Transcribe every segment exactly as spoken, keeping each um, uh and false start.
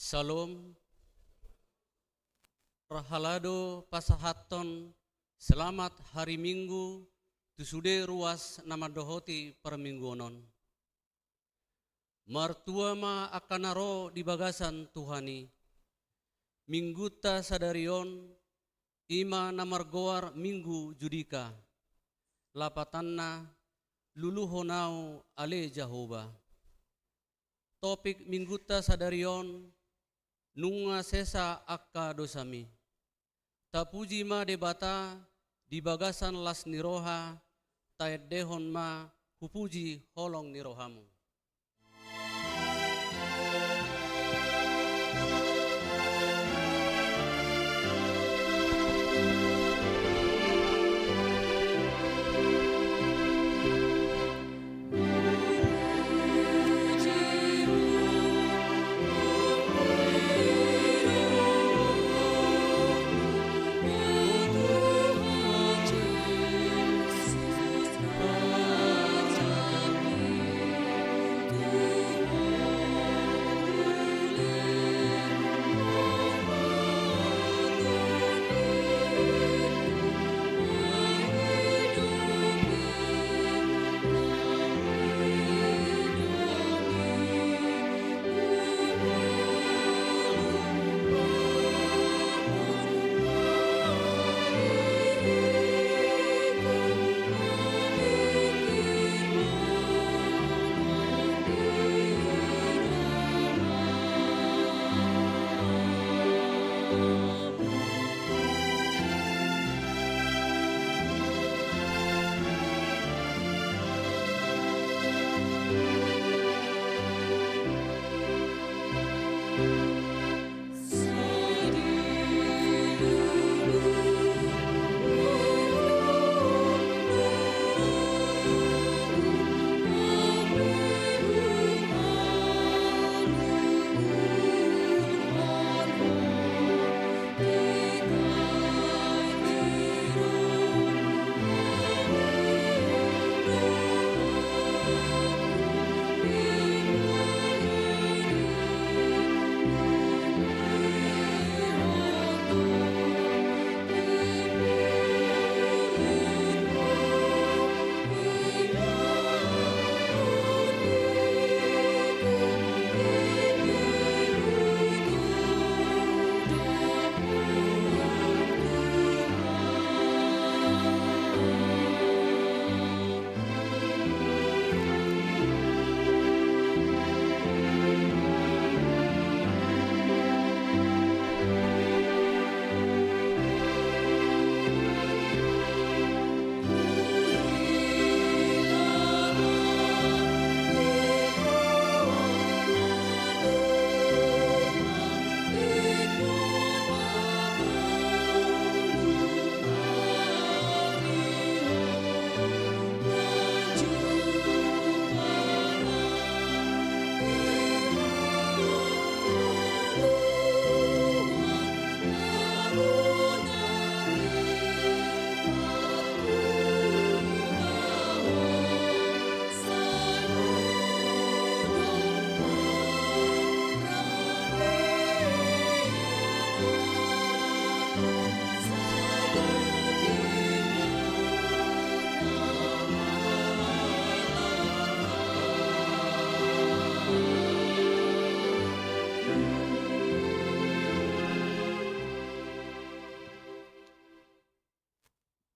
Syalom. Parhalado pasahathon selamat hari Minggu tu sude ruas na mandohoti parmingguon on. Martua ma angka na ro di bagasan Tuhan i. Minggunta sadari on, i ma na margoar Minggu Judika. Lapatanna, luluhon ahu ale Jahowa. Topik Minggunta sadari on, nunga sesa angka dosami. Tapuji ma Debata di bagasan las ni roha, taendehon ma hupuji holong ni rohamu.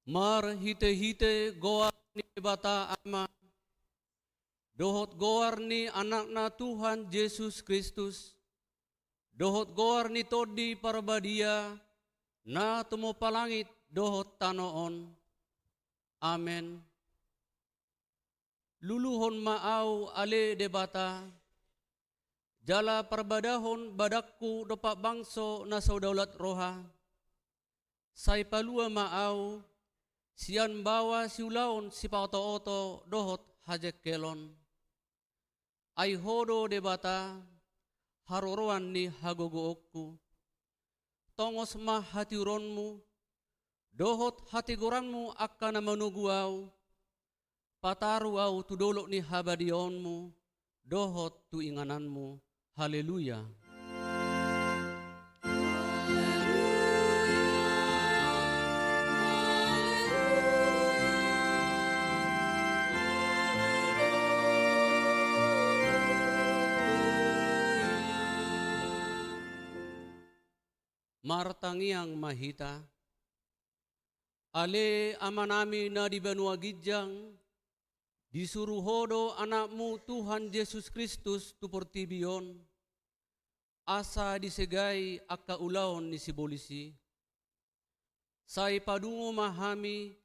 Marhitehite goar ni Debata Ama, dohot goar ni Anakna Tuhan Jesus Kristus, dohot goar ni Tondi Parbadia, na tumompa langit dohot tano on. Amen. Luluhon ma ahu ale Debata, jala parbadahon badanku dompak bangso na so daulat roha. Sai palua ma ahu sian baoa siulaon sipaotooto dohot hajengkelon. Ai Ho do Debata, haroroan ni hagogoonku. Tongos ma hatiuronmu dohot hatigoranmu angka na manogu ahu, pataru ahu tu dolok ni habadiaonmu dohot tu ingananmu. Haleluya. Martangiang ma hita. Ale Amanami na di banua ginjang, disuru Ho do AnakMu Tuhan Jesus Kristus tu portibi on, asa disegai angka ulaon ni sibolis i. Sai padungo ma hami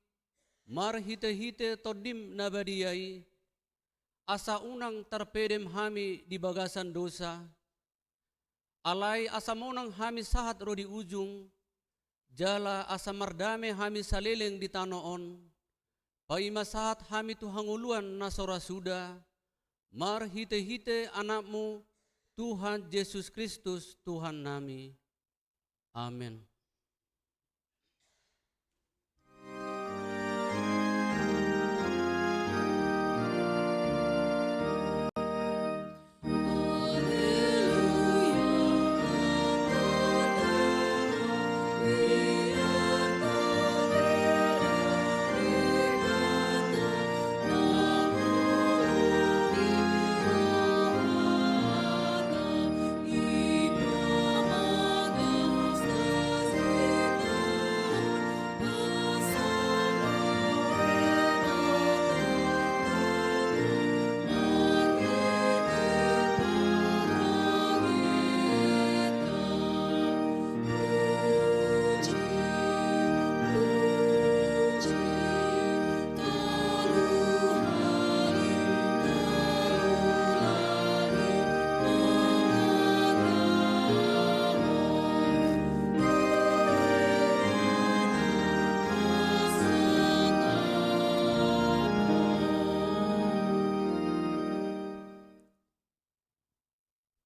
marhitehite TondiM na badia i, asa unang tarpedem hami di bagasan dosa, alai asa monang hami sahat ro di ujung, jala asa mardame hami saleleng di tano on, paima sahat hami tu hangoluan na so ra suda, marhitehite AnakMu, Tuhan Jesus Kristus, Tuhannami. Amen.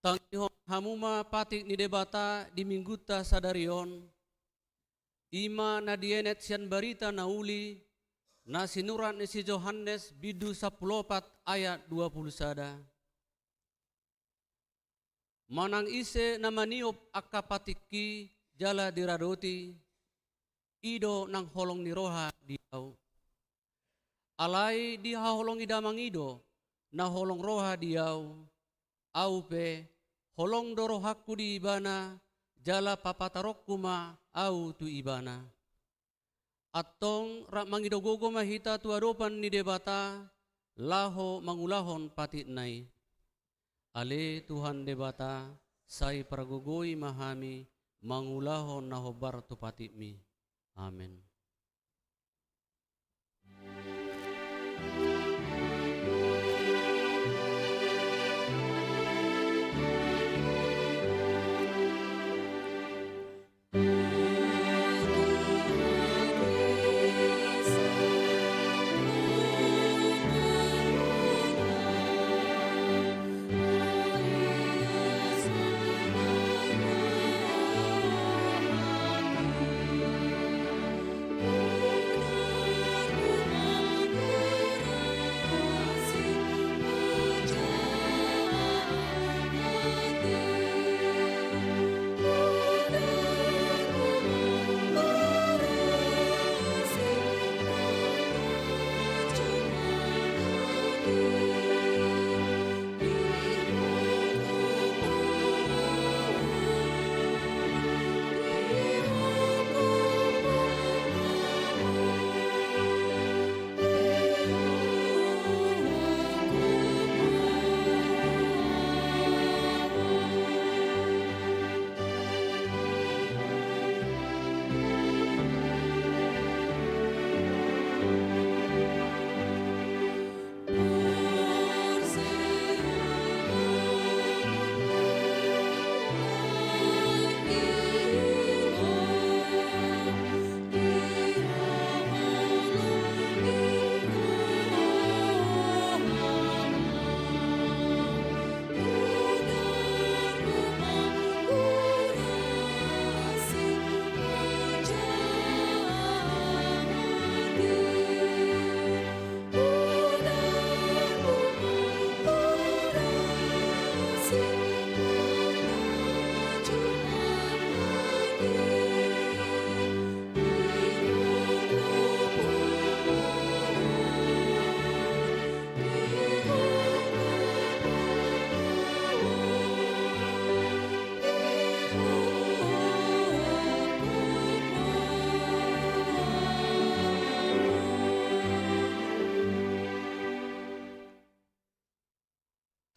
Tangihon hamu ma patik ni Debata di Minggunta sadari on, i ma na dienet sian Barita na Uli, na sinurat ni si Johannes, bindu sampulu opat, ayat dua pulu sada. Manang ise na maniop angka patikki jala diradoti, i do nang holong ni roha di Ahu. Alai dihaholongi Damang i do na holong roha di Ahu. Ahu pe, holong do rohangku di ibana, jala papataronku ma Ahu tu ibana. Antong rap mangido gogo ma hita tu adopan ni Debata, laho mangulahon patikna i. Ale Tuhan Debata, sai pargogoi ma hami mangulahon na hombar tu patikmi. Amen.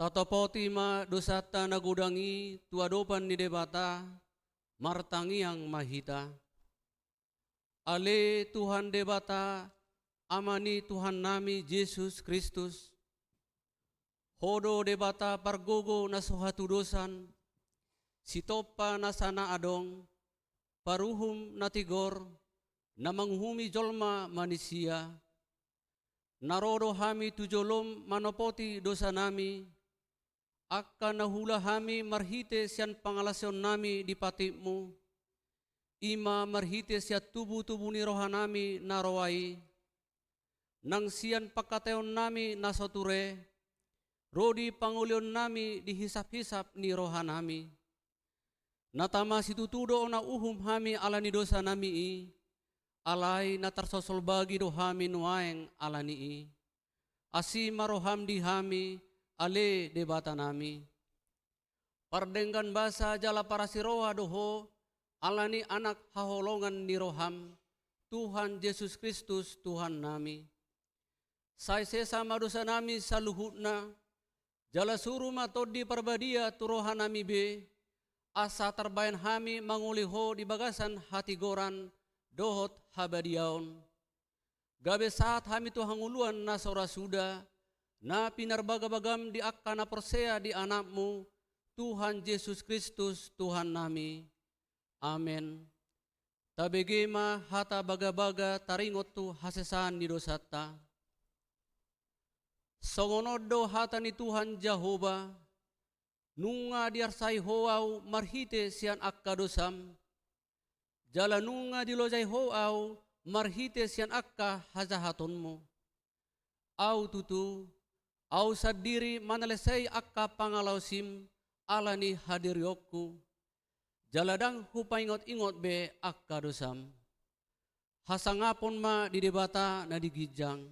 Tatopoti ma dosanta na godang i tu adopan ni Debata, martangiang ma hita. Ale Tuhan Debata, Ama ni Tuhannami Jesus Kristus, Ho do Debata pargogo na so hatudosan, Sitompa nasa na adong, Paruhum na tigor, na manguhumi jolma manisia. Na ro do hami tu jolom manopoti dosanami, angka na huula hami marhite sian pangalaosionnami di patikmu, i ma marhite sian tubutubu ni rohanami na roa i, nang sian pangkataionnami na so ture, ro di pangolionnami di hisaphisap ni rohanami. Na tama situtu do na uhum hami ala ni dosanami i, alai na tarsosol bagi do hami nuaeng ala ni i. Asi ma roham di hami, ale Debatanami. Pardenggan basa jala parasi roha do Ho, ala ni Anak haholongan ni roham, Tuhan Jesus Kristus Tuhannami. Sai sesa ma dosanami saluhutna, jala suru ma Tondi Parbadia tu rohanami be, asa tarbaen hami mangoli Ho di bagasan hatigoran dohot habadiaon. Gabe sahat hami tu hangoluan na so ra suda, na pinarbagabagam di angka na porsea di Anakmu, Tuhan Jesus Kristus Tuhannami. Amen. Tabege ma hata bagabaga taringot tu hasesaan ni dosanta. Songon on do hata ni Tuhan Jahowa: Nunga diarsai Ho ahu marhite sian angka dosam, jala nunga dilojai Ho ahu marhite sian angka hajahatonmu. Ahu tutu, ahu sandiri manalesei angka pangalaosim ala ni hadirionku, jala ndang hupaingotingot be angka dosam. Hasangapon ma di Debata na di ginjang.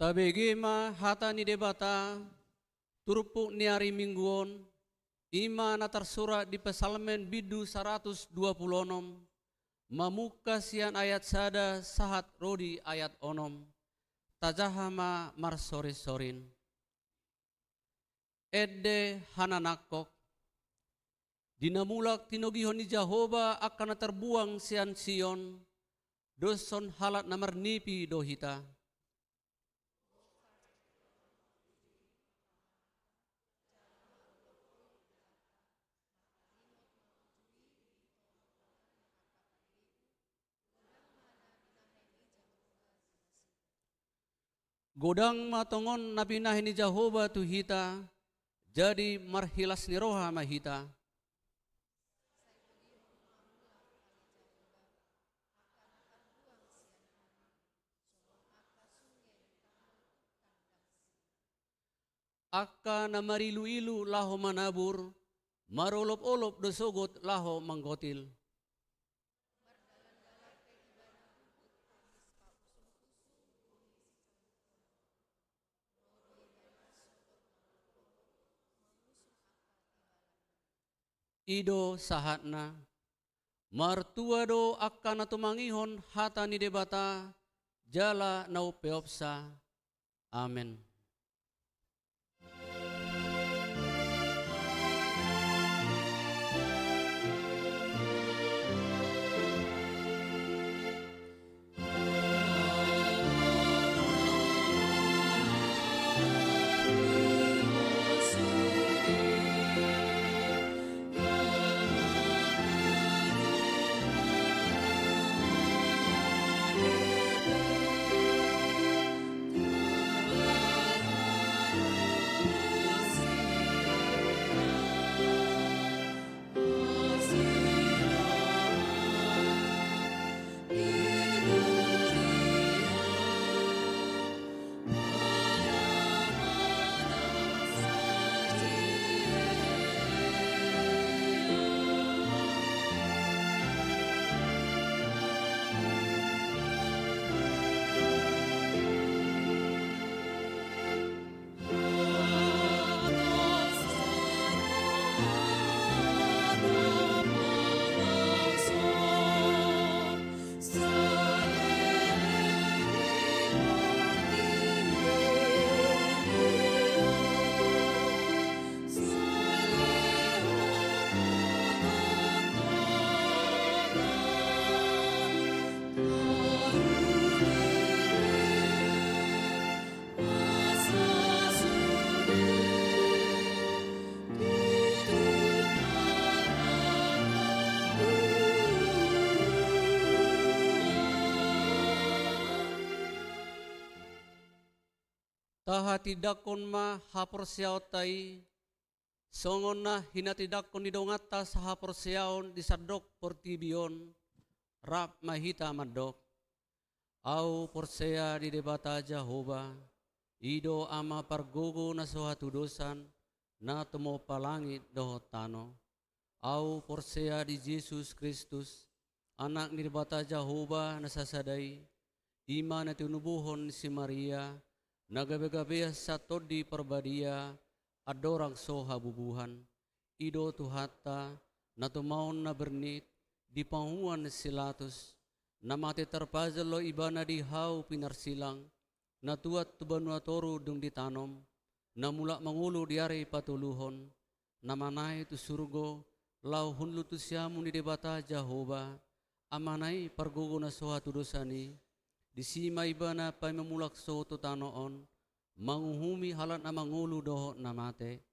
Tabege ma hata ni Debata, turpuk ni ari Minggu on, i ma na tarsurat di Psalmen bindu saratus dua pulu onom, mamungka sian ayat sada sahat ro di ayat onom. Tajaha ma marsorinsorin. Ende hananangkok. Di na mulak tinogihon ni Jahowa angka na tarbuang sian Sion, doshon halak na marnipi do hita. Godang ma tongon na binahen ni Jahowa tu hita, jadi marhilas ni roha ma hita. Angka na mariluilu laho manabur, marolopolop do sogot laho manggotil. I do sahatna. Martua do angka na tumangihon hata ni Debata, jala na umpeopsa. Amen. Tahatindangkon ma haporseaonta i, songon na hinatindangkon ni donganta sahaporseaon di sandok portibi on, rap ma hita mandok. Ahu porsea di Debata Jahowa, i do Ama pargogo na so hatudosan, na tumompa langit dohot tano. Ahu porsea di Jesus Kristus, Anak ni Debata Jahowa na sasada i, i ma na tinubuhon ni si Maria, na gabegabean sian Tondi Parbadia, andorang so habubuhan. I do Tuhanta, na tumaon na bernit, di panguhuan ni si Latus, na mate tarpajal do Ibana di hau pinarsilang, na tuat tu banua toru dung ditanom, na mulak mangolu di ari patoluhon, na manaek tu surgo, laho hundul tu siamun ni Debata Jahowa, Amana i pargogo na so hatudosan i, disi ma Ibana paima mulak sogot tu tano on, manguhumi halak na mangolu dohot na mate.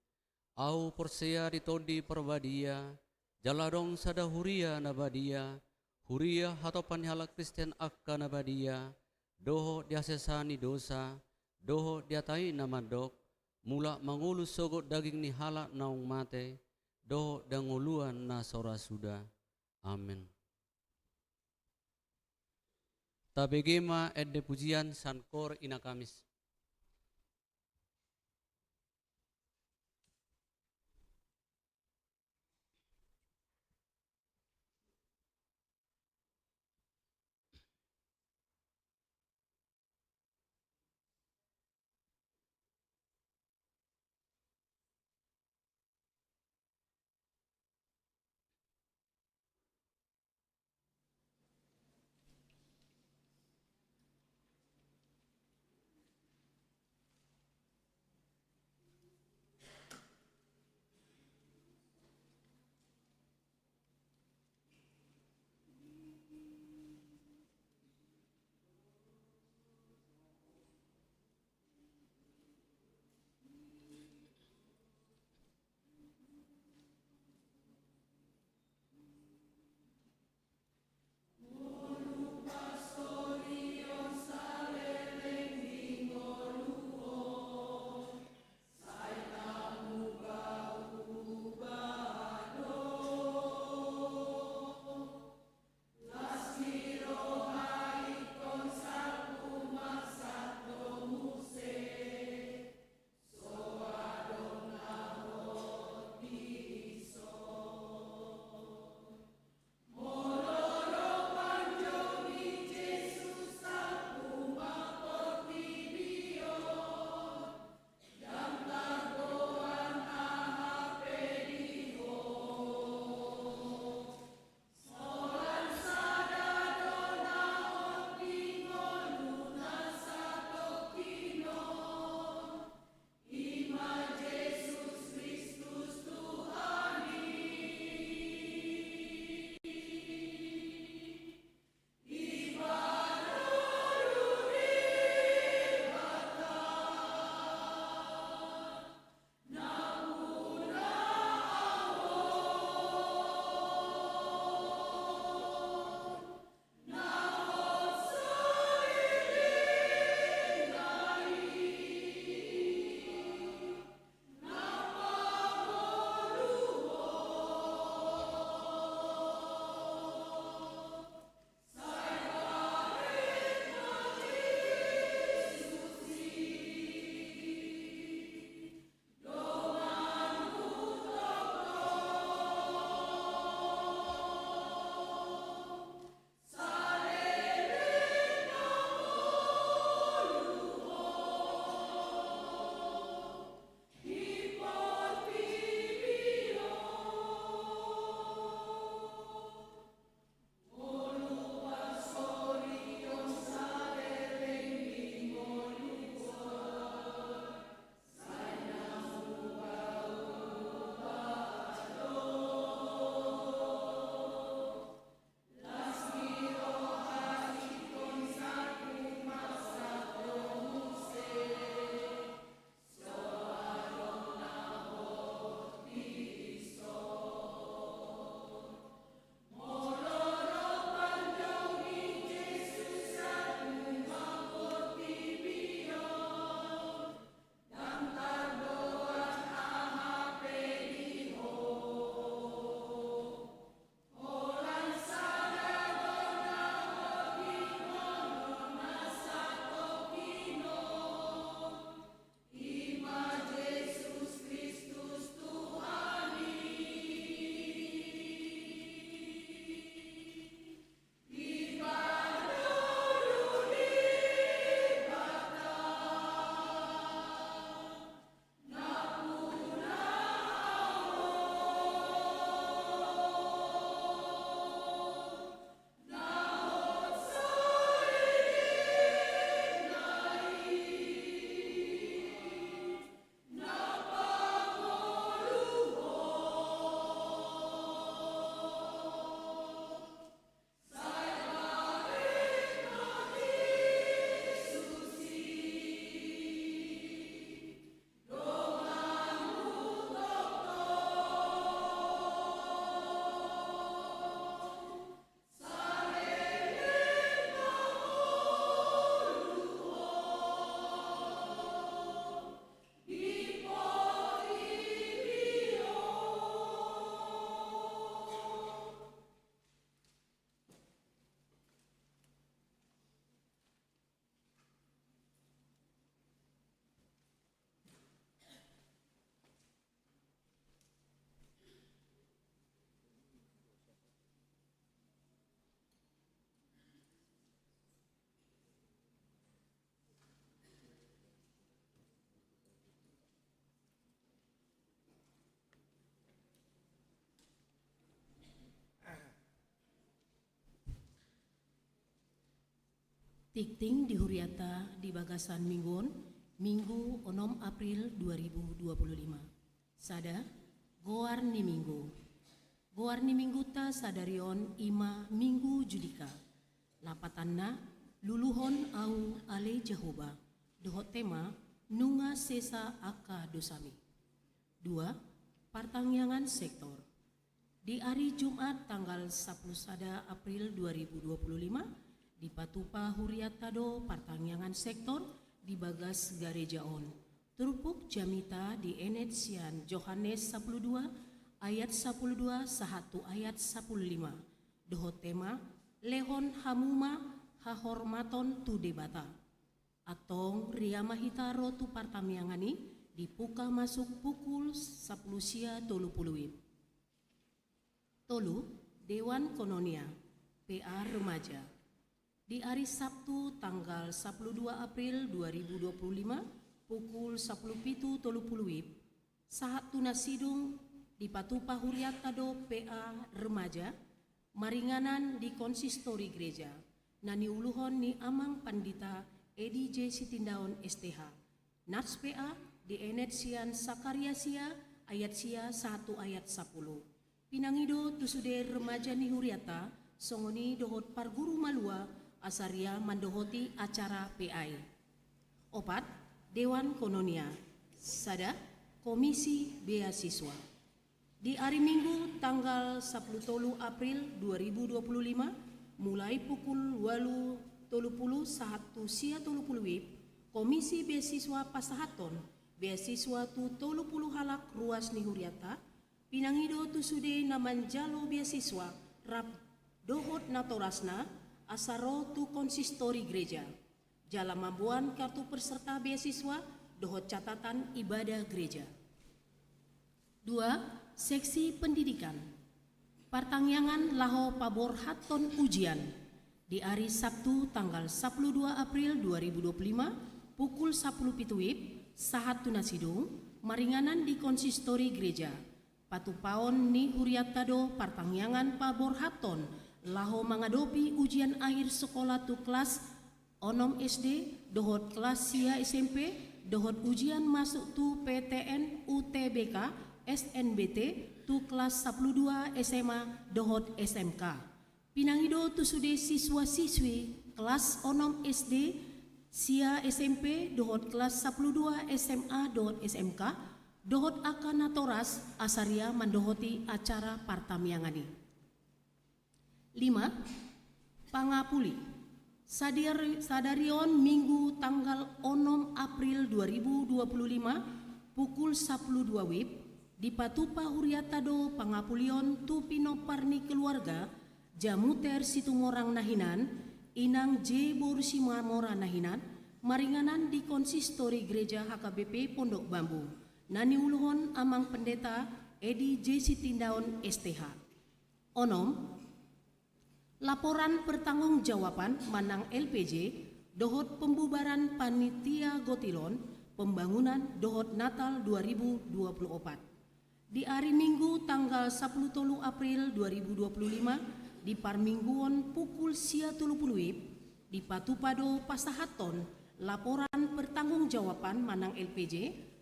Ahu porsea di Tondi Parbadia, jala adong sada huria na badia, huria hatopan ni halak Kristen angka na badia, dohot di hasesaan ni dosa, dohot di hata i na mandok, mulak mangolu sogot daging ni halak naung mate, dohot di hangoluan na so ra suda. Amen. Tabege ma ende pujian sian Koor Ina Kamis. Tingting di hurianta di bagasan minggu on, Minggu onom April dua ribu dua puluh lima. Sada, goar ni minggu. Goar ni minggunta sadari on i ma Minggu Judika. Lapatanna, luluhon ahu ale Jahowa. Dohot tema, nunga sesa angka dosami. Dua, partangiangan sektor. Di ari Jumat tanggal sapuluh sada April dua ribu dua puluh lima, dipatupa hurianta do partangiangan sektor di bagas gareja on. Turpuk jamita dienet sian Johannes sapuluh dua ayat sapuluh dua sahat tu ayat sapuluh lima. Dohot tema, lehon hamu ma hahormaton tu Debata. Antong ria ma hita ro tu partangiangan i, dibuka masuk pukul sapuluh sia tolu puluh wib. Tolu, Dewan Koinonia, P A Remaja. Di ari Sabtu tanggal sapuluh dua April dua ribu dua puluh lima, pukul sapuluh pitu tolu puluh wib, sahat tu na sidung, dipatupa hurianta do P A Remaja, maringanan di konsistori gereja, na niuluhon ni Amang Pandita Edi J Sitindaon S T H. Nats P A dienet sian Sakaria sia ayat sia sahat tu ayat sapuluh. Pinangido tu sude remaja ni hurianta, songon i dohot parguru malua, asa ria mandohoti acara P A i. Opat, Dewan Koinonia. Sada, Komisi Beasiswa. Di ari Minggu tanggal sapuluh tolu April dua ribu dua puluh lima, mulai pukul walu tolu puluh sahat tu sia tolu puluh wib, Komisi Beasiswa pasahathon beasiswa tu tolu puluh halak ruas ni hurianta, pinangido tu sude na manjalo beasiswa rap dohot natorasna, asa ro tu konsistori gereja. Jala mamboan kartu peserta beasiswa dohot catatan ibadah gereja. Dua, seksi pendidikan. Partangiangan laho paborhathon ujian. Di ari Sabtu tanggal sapuluh dua April dua ribu dua puluh lima, pukul sapuluh pitu wib, sahat tu na sidung, maringanan di konsistori gereja. Patupaon ni hurianta do partangiangan paborhathon laho mangadopi ujian akhir sekolah tu kelas onom S D dohot kelas sia S M P, dohot ujian masuk tu P T N U T B K, S N B T, tu kelas sapuluh dua S M A dohot S M K. Pinangido tu sude siswa-siswi kelas onom S D, sia S M P, dohot kelas sapuluh dua S M A dohot S M K, dohot angka natoras, asa ria mandohoti acara partangiangan i. Lima, pangapuli. Sadari, sadari on Minggu tanggal onom April dua ribu dua puluh lima, pukul sapuluh dua wib, dipatupa hurianta do pangapuli on tu pinompar ni keluarga Jamuter Situmorang na hinan, Inang J Boru Simamora na hinan, maringanan di konsistori gereja H K B P Pondok Bambu, na niuluhon Amang Pendeta Edi J Sitindaon S T H. Onom, laporan pertanggungjawaban manang L P J dohot pembubaran panitia gotilon pembangunan dohot Natal dua ribu dua puluh opat. Di ari Minggu tanggal sapuluh tolu April dua ribu dua puluh lima, di parmingguon pukul sia tolu puluh wib, dipatupa do pasahathon laporan pertanggungjawaban manang L P J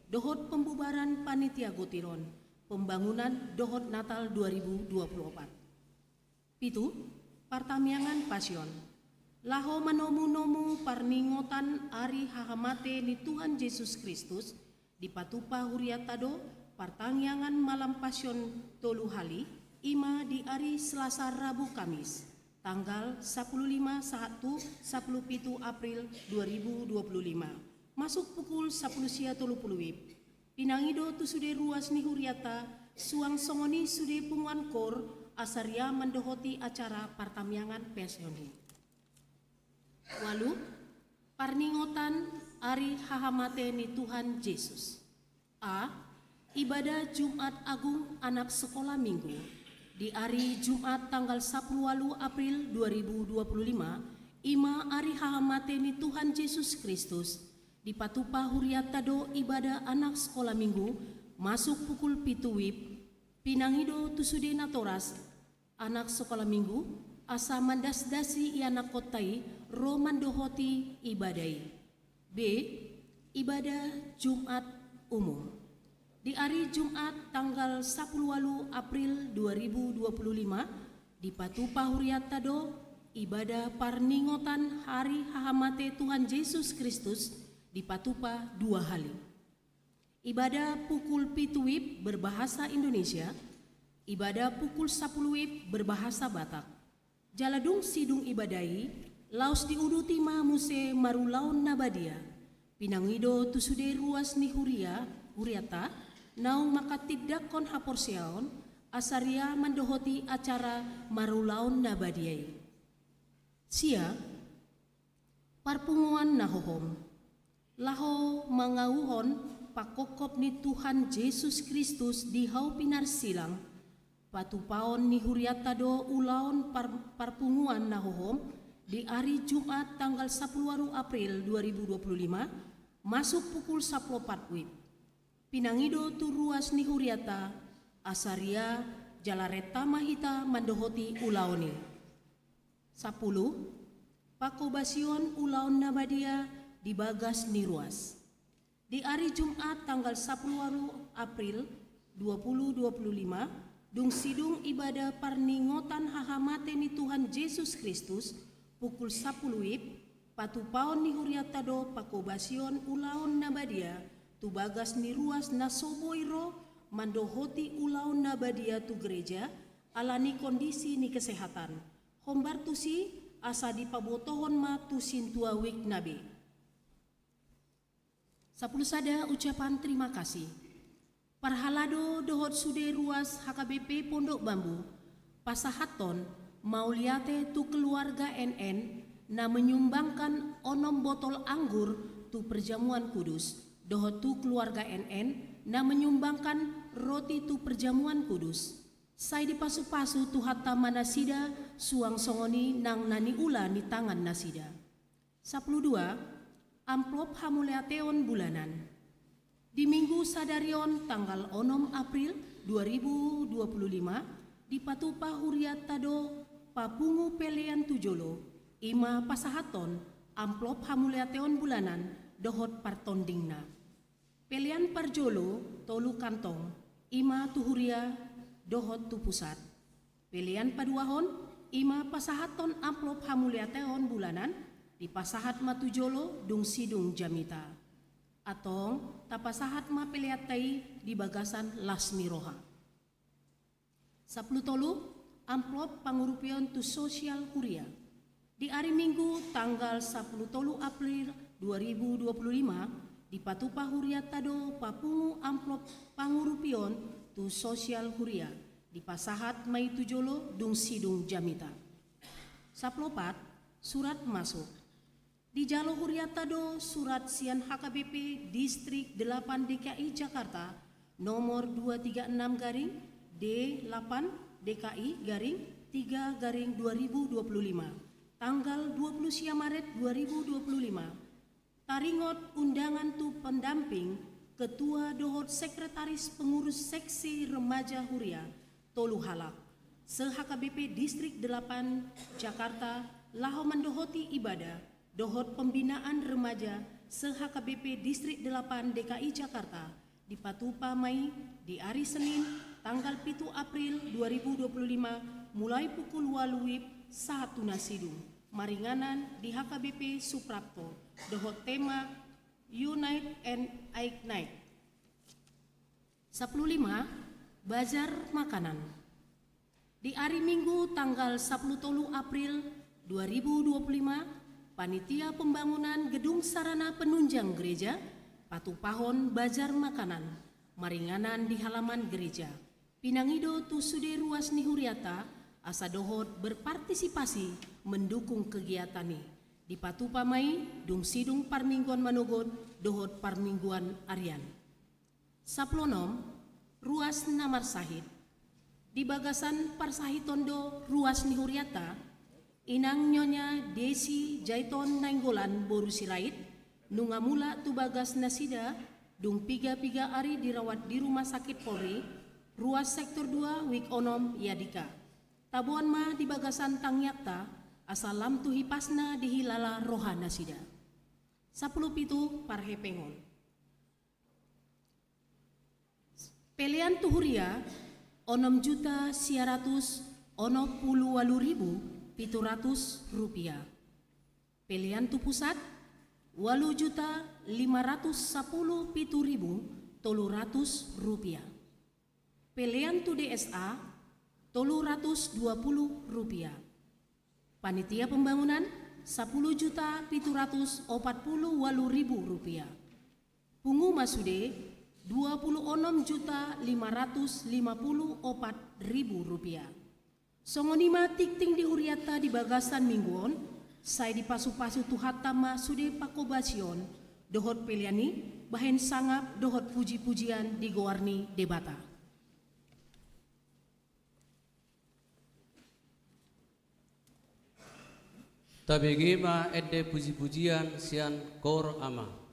dohot pembubaran panitia gotilon pembangunan dohot Natal dua ribu dua puluh opat. Pitu, partangiangan Pasion. Laho manomu-nomu parningotan ari hahamate ni Tuhan Jesus Kristus, dipatupa hurianta do partangiangan malam Pasion tolu hali, i ma di ari Selasa, Rabu, Kamis, tanggal sapuluh lima sahat tu sapuluh pitu April dua ribu dua puluh lima, masuk pukul sapuluh sia tolu puluh wib. Pinangido tu sude ruas ni hurianta, suang songon i sude punguan kor, asa ria mandohoti acara partangiangan Pasion i. Ualu, parningotan ari hahamate ni Tuhan Jesus. A, ibadah Jumat Agung anak sekolah Minggu. Di ari Jumat tanggal sapuluh ualu April dua ribu dua puluh lima, i ma ari hahamate ni Tuhan Jesus Kristus, dipatupa hurianta do ibadah anak sekolah Minggu, masuk pukul pitu wib, pinangido tu sude natoras, anak sekolah Minggu, asa mandasdasi ianakhonta i ro mandohoti ibada i. B. Ibada Jumat Umum. Di ari Jumat tanggal sapuluh walu April dua ribu dua puluh lima, dipatupa hurianta do ibada parningotan hari hahamate Tuhan Jesus Kristus, dipatupa dua hali. Ibada pukul pitu wib berbahasa Indonesia, ibada pukul sapuluh wib berbahasa Batak. Jala dung sidung ibada i, laos diuduti ma muse marulaon na badia. Pinangido tu sude ruas ni huria, hurianta, naung manghatindanghon haporseaon, asa ria mandohoti acara marulaon na badia i. Sia, parpunguan na hohom. Laho mangauhon panghophop ni Tuhan Jesus Kristus di hau pinarsilang, patupaon ni hurianta do ulaon par-, parpunguan na hohom di ari Jumat tanggal sapuluh walu April dua ribu dua puluh lima, masuk pukul sapuluh opat wib. Pinangido tu ruas ni hurianta, asa ria jala renta ma hita mandohoti ulaon i. Sapuluh, panghobasion ulaon na badia di bagas ni ruas. Di ari Jumat tanggal sapuluh walu April dua puluh dua puluh lima, dung sidung ibada parningotan hahamate ni Tuhan Jesus Kristus, pukul sapuluh wib, patupaon ni hurianta do panghobasion ulaon na badia tu bagas ni ruas na so boi ro mandohoti ulaon na badia tu gereja, ala ni kondisi ni kesehatan. Hombar tusi, asa dipabotohon ma tu sintua wikna be. Sapuluh sada, ucapan terima kasih. Parhalado dohot sude ruas H K B P Pondok Bambu, pasahathon mauliate tu keluarga N N na menyumbangkan onom botol anggur tu perjamuan kudus, dohot tu keluarga N N na menyumbangkan roti tu perjamuan kudus. Sai dipasupasu Tuhanta ma nasida suang songon i nang na niula ni tangan nasida. Sapuluh dua, amplop hamuliateon bulanan. Di minggu sadari on tanggal onom April dua ribu dua puluh lima, dipatupa hurianta do papungu pelean tu jolo, i ma pasahathon amplop hamuliateon bulanan dohot partondingna. Pelean parjolo tolu kantong, i ma tu huria dohot tu pusat. Pelean paduahon, i ma pasahathon amplop hamuliateon bulanan, dipasahat ma tu jolo dung sidung jamita. Antong, tapasahat ma peleanta i di bagasan las ni roha. Sapuluh tolu, amplop pangurupion tu sosial huria. Di ari Minggu tanggal sapuluh tolu April dua ribu dua puluh lima, dipatupa hurianta do papungu amplop pangurupion tu sosial huria, dipasahat ma i tu jolo dung sidung jamita. Sapuluh opat, surat masuk. Dijalo hurianta do surat sian H K B P Distrik delapan D K I Jakarta, nomor dua tiga enam garing D delapan D K I garing tiga garing dua ribu dua puluh lima, tanggal dua puluh sia Maret dua ribu dua puluh lima. Taringot undangan tu pendamping, ketua dohot sekretaris pengurus seksi remaja huria, tolu halak, se-H K B P Distrik delapan Jakarta, laho mandohoti ibadah dohot pembinaan remaja se-H K B P Distrik delapan D K I Jakarta, dipatupa ma i di ari Senin tanggal pitu April dua ribu dua puluh lima, mulai pukul walu wib sahat tu na sidung, maringanan di H K B P Suprapto, dohot tema Unite and Ignite. Sapuluh lima, bazar makanan. Di ari Minggu tanggal sapuluh tolu April dua ribu dua puluh lima, Panitia Pembangunan Gedung Sarana Penunjang Gereja patupahon bazar makanan maringanan di halaman gereja. Pinangido tu sude ruas ni hurianta asa dohot berpartisipasi mendukung kegiatan i. Dipatupa ma i dung sidung parmingguan manogot dohot parmingguan arian. Sapuluh onom, ruas na marsahit. Di bagasan parsahiton do ruas ni hurianta, Inang Nyonya Desi Jaiton Nainggolan boru Sirait, nunga mulak tu bagas nasida, dung piga-piga ari dirawat di Rumah Sakit Polri, ruas sektor dua, wik onom, Yadika. Taboan ma di bagasan tangiangta, asa lam tu hipasna dihilala rohanasida. Sampulu pitu parhepengon. Pelean tu huria, onom juta sia ratus onom pulu ualu ribu pitu ratus rupiah. Pelean tu pusat, ualu juta lima ratus sapulu pitu ribu tolu ratus rupiah. Pelean tu D S A, tolu ratus dua pulu rupiah. Panitia pembangunan, sapulu juta pitu ratus opat pulu ualu ribu rupiah. Pungu ma sude, dua pulu onom juta lima ratus lima pulu opat ribu rupiah. Songon i ma tingting di hurianta di bagasan minggu on, sai dipasupasu Tuhanta ma sude panghobasion dohot pelean i, bahen sangap dohot pujipujian di goar ni Debata. Tabege ma ende pujipujian sian Koor Ama.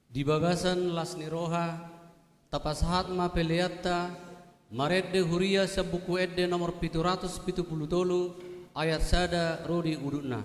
Di bagasan las ni roha, tapasahat ma peleanta, marende huria sian Buku Ende nomor pitu ratus pitu pulu tolu, ayat sada ro di udutna.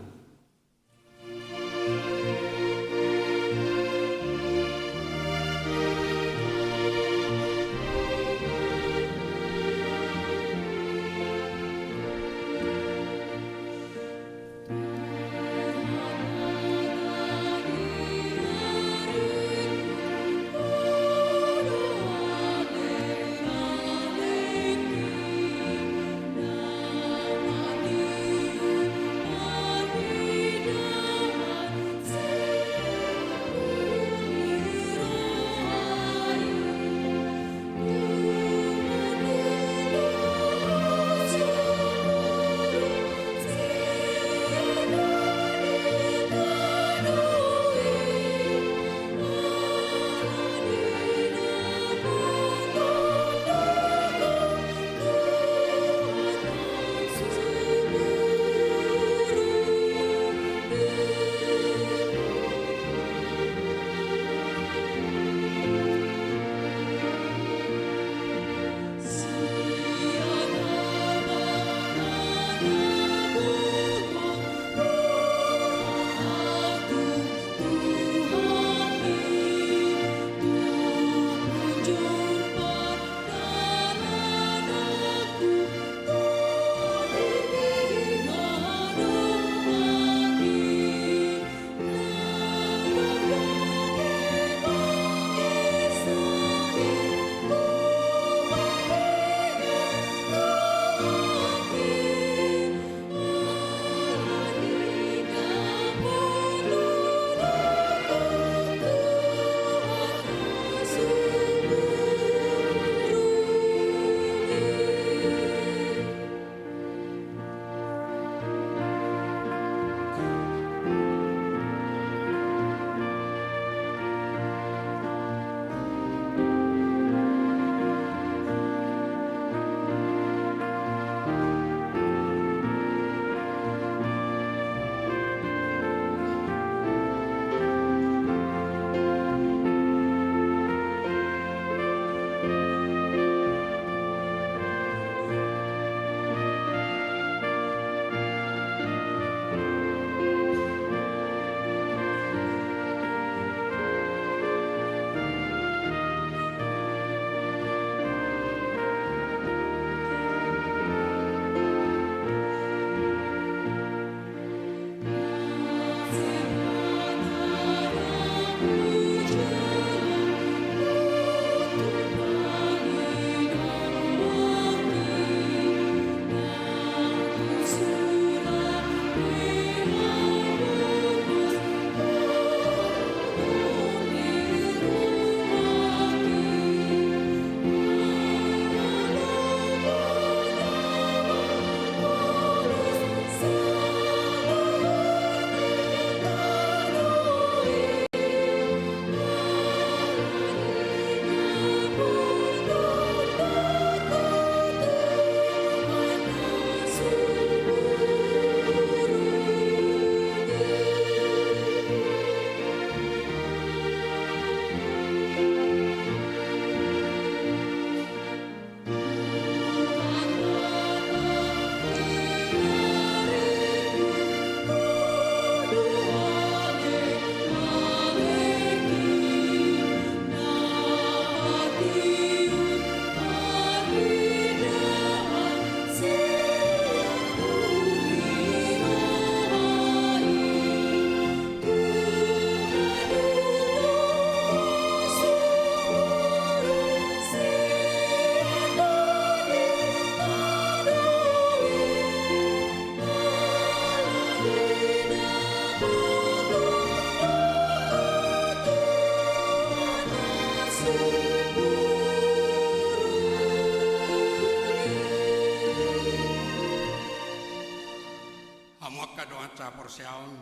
Hamu angka dongan sahaporseaon,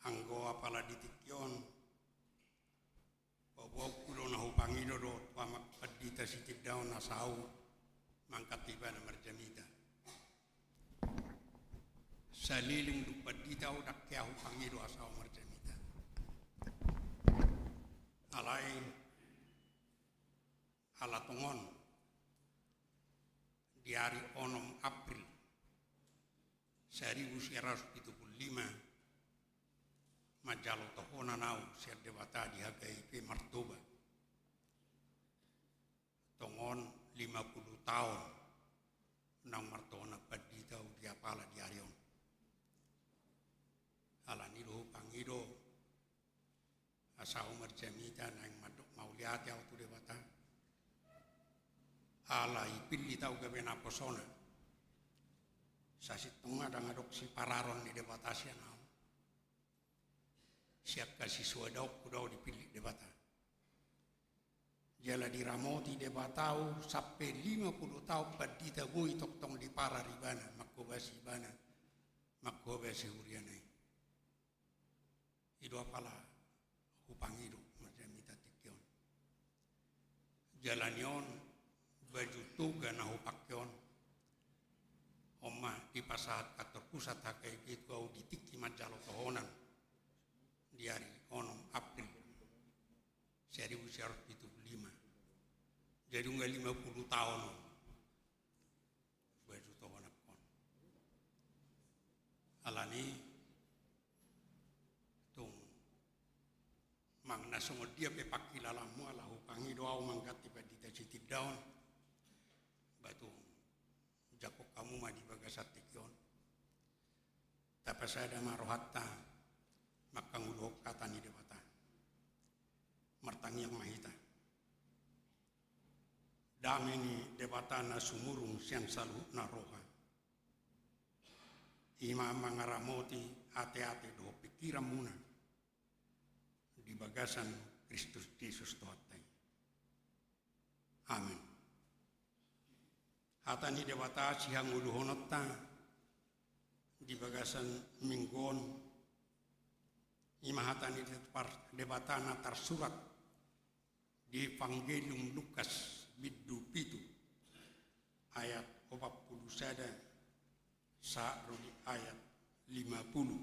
anggo apala di tingki on, boaboaonku do na hupangido do tu Amang Pandita Sitindaon asa ahu mangkatai ibana marjamita. Saleleng dung pandita ahu, ndang hea hupangido asa ahu marjamita. Alai ala tongon di ari onom April saribu sia ratus pitu pulu lima, manjalo tohonan au sian Debata di H K I P Martoba. Tongon lima pulu taon naung martohonan pandita au di apala di ari on. Alani do hupangido asa au marjamita naeng mandok mauliate au tu Debata. Ala ipillit au gabe naposona. Sasintongna ndang adong sipararon ni Debata sian au. Sian hasisuadaonku do au dipillit Debata. Jala diramoti Debata au sampe lima pulu taon pandita boi tongtong dipara ibana, manghobasi ibana, manghobasi huriana i. I do apala hupangido marjamita tingki on. Jala ni on baju toga na hupangke on, on ma dipasahat kantor pusat H K I P tu au di tingki manjalo tohonan di ari onom April saribu sia ratus pitu pulu lima. Jadi nunga lima pulu taon on baju tohonanhon. Alani tung manang na songon dia pe pangkilalaanmu, ala hupangido au mangganti pandita Sitindaon, ba tung jangkon hamu ma di bagasan tingki on. Tapasada ma rohanta manghangoluhon hata ni Debata. Martangiang ma hita. Dame ni Debata na sumurung sian saluhutna roha, i ma mangaramoti ateate dohot pingkiranmuna di bagasan Kristus Jesus Tuhanta i. Amen. Hata ni Debata sihangoluhononta di bagasan minggu on, i ma hata ni Debata na tarsurat di Evangelium Lukas bindu pitu ayat opat pulu sada sahat ro di ayat lima pulu.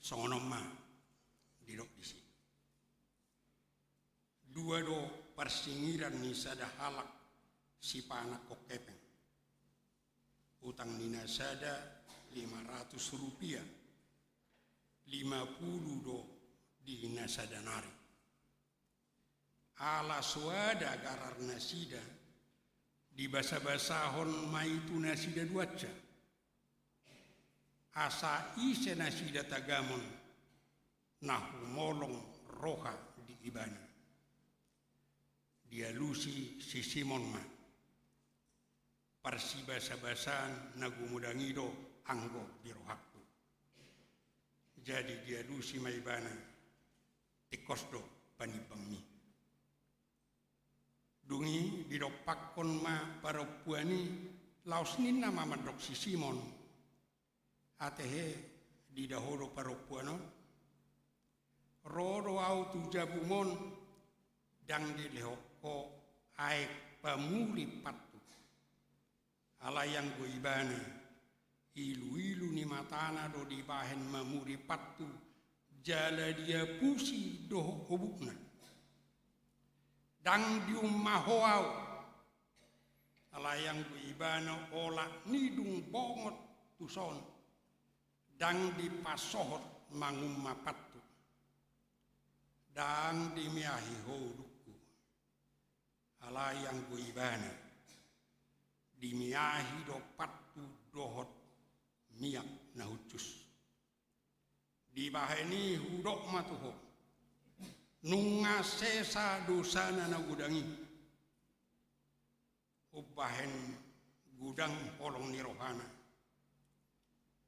Songon on ma didok disi. Dua do parsingiran ni sada halak sipaanakhon hepeng. Utang ni na sada lima ratus rupiah, lima pulu do di na sada nari. Ala so ada garar nasida, dibasabasahon ma i tu nasida duansa, asa ise nasida tagamon na humolong roha di ibana. Dialusi si Simon ma, parsibasabasaan na gumodang i do anggo di rohangku. Jadi dialusi ma ibana, tingkos do panimbangmi. Dung i didompakkon ma parompuan i, laos ninna ma mandok si Simon, atehe, diida ho do parompuan on? Ro do au tu jabum on, ndang dilehon ho aek pamuri pattu. Alai anggo ibana, iluilu ni matana do dibahen mamuri pattu, jala diapusi dohot hobukna. Ndang diumma ho au. Alai anggo ibana olat ni dung bongot tuson, ndang dipasohot mangumma pattu. Ndang dimiahi ho udukku. Alai anggo ibana, dimiahi do pattu dohot miak na hushus. Dibahen i hudok ma tu ho, nunga sesa dosana na godang i. Umbahen godang holong ni rohana.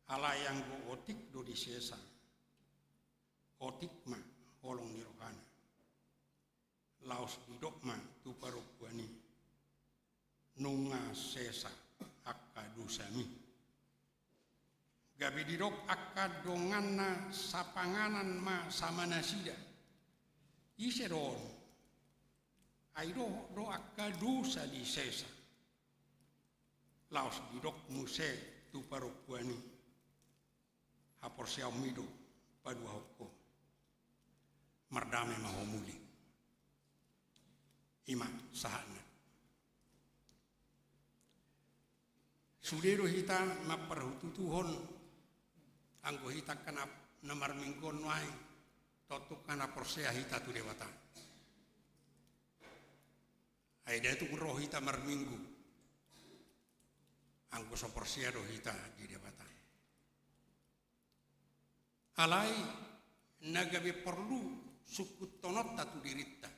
Alai anggo otik do disesa, otik ma holong ni rohana. Laos didok ma tu parompuan i, nunga sesa angka dosami. Gabe didok angka donganna sapanganan ma sama nasida, ise do on? Ai dohot do angka dosa disesa. Laos didok muse tu parompuan i, haporseaonmi do paduahon ho. Mardame ma ho muli. I ma sahatna. Sude do hita mamparhututuhon anggo hita angka na, na marminggu on nuaeng, tontu angka na porsea hita tu Debata. Ai nda tung ro hita marminggu anggo so porsea do hita di Debata. Alai na gabe porlu sungkunonta tu dirinta.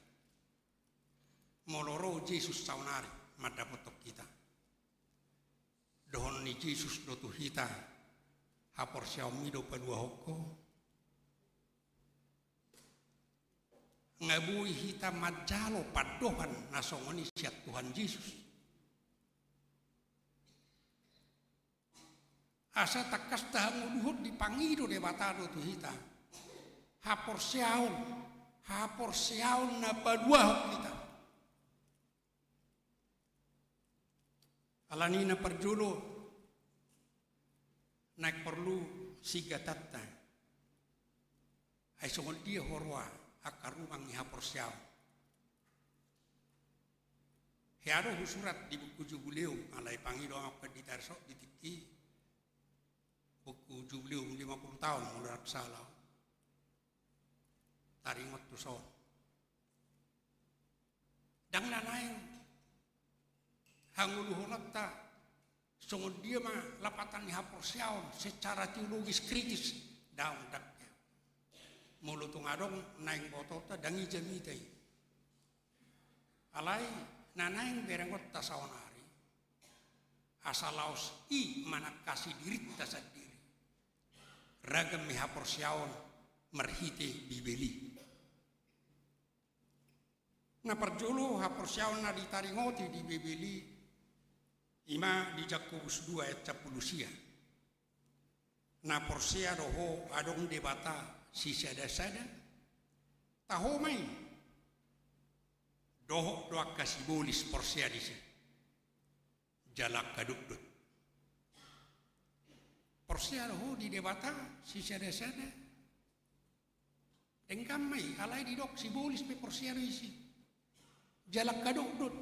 Molo ro Jesus saonari mandapothon hita, dohon ni Jesus do tu hita: Haporseaonmi do paluahon ho? Nga boi hita manjalo pandohan na songon i sian Tuhan Jesus. Asa tangkas tahangoluhon, dipangido Debata do tu hita haporseaon, haporseaon na paluahon hita. Alani na parjolo, naeng porlu sigatanta. Ai songon dia huroha angka rumang ni haporseaon? Hea do husurat di buku Jubileum, alai pangido ma pandita resort di tingki, buku Jubileum lima puluh taon molo ndang sala. Taringot tu son. Ndang na naeng hangoluhononta songon dia ma lapatan ni haporseaon secara teologis kritis. Daong, ndang. Molo tung adong naeng botoonta, ndang i jamita i. Alai na naeng berengonta saonari, asa laos i manangkasi dirinta sandiri. Ragam ni haporseaon marhite Bibel i. Na parjolo haporseaon na ditaringoti di Bibel i, i ma di Jakobus dua ayat sampulu sia. Na porsea do ho adong Debata sisada-sada? Taho ma i. Dohot do angka sibolis porsea disi. Jala angka dotdot. Porsea do ho di Debata sisada-sada? Denggan ma i, alai didok sibolis pe porsea do disi. Jala angka dotdot.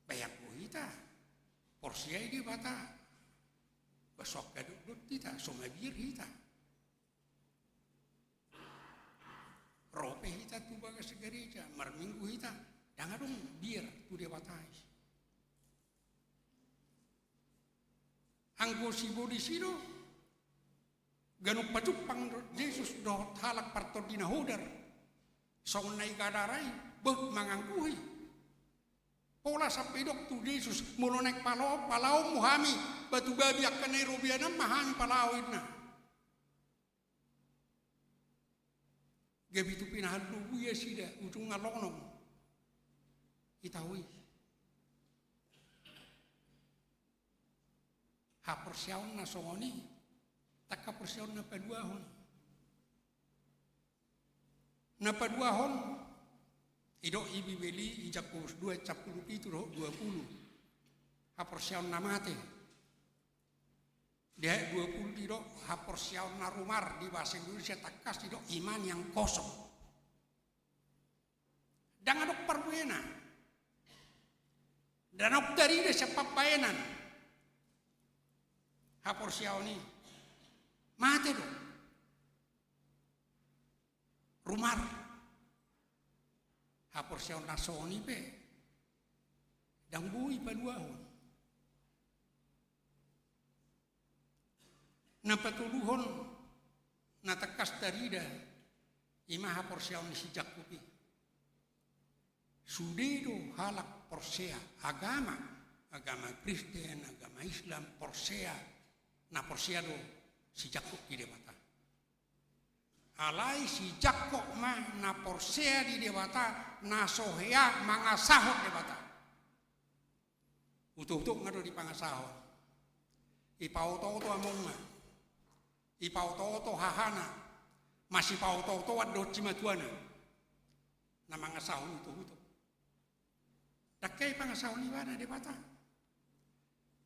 Bayangko hita, porsea i Debata, ba so angka dotdot hita, so mabiar hita. Ro pe hita tu bagas gereja, marminggu hita, ndang adong biar tu Debata i. Anggo sibolis i do, ganup pajumpang do Jesus dohot halak partondi na hodar. Songon na i Gadara i, beh, mangangkuhi. Pola sampe idok tu Jesus, molo naeng palaoon, palaoonmu hami batu babi, angka na i robean an ma hami palao, inna. Gabe tu pinahan lobu i nasida, ujungna lonong. I tahu i. Haporseaon na songon i, ndang haporseaon na paluahon. Na paluahon, didok i Bibel i, i Jakobus dua ayat sampulu pitu dohot dua pulu. Haporseaon na mate. Di ayat dua pulu didok haporseaon na rumar, di bahasa Indonesia tangkas didok iman yang kosong. Ndang adong parbuena. Ndang adong tarida sian pambaenan. Haporseaon i mate do. Rumar. Haporseaon na songon i pe ndang boi paluahon. Na patoluhon na tangkas tarida, i ma haporseaon ni si Jakkob i. Sude do halak porsea agama, agama Kristen, agama Islam, porsea, na porsea do si Jakkob di Debata. Alai si Jakkob ma na porsea di Debata, na so hea mangasahon Debata. Utok-utok nga do dipangasahon. Ipaoto-oto amongna. Ipaoto-oto hahana. Masipaoto-otoan dohot simatuana. Na mangasahon utok-utok. Ndang hea ipangasahon ibana Debata.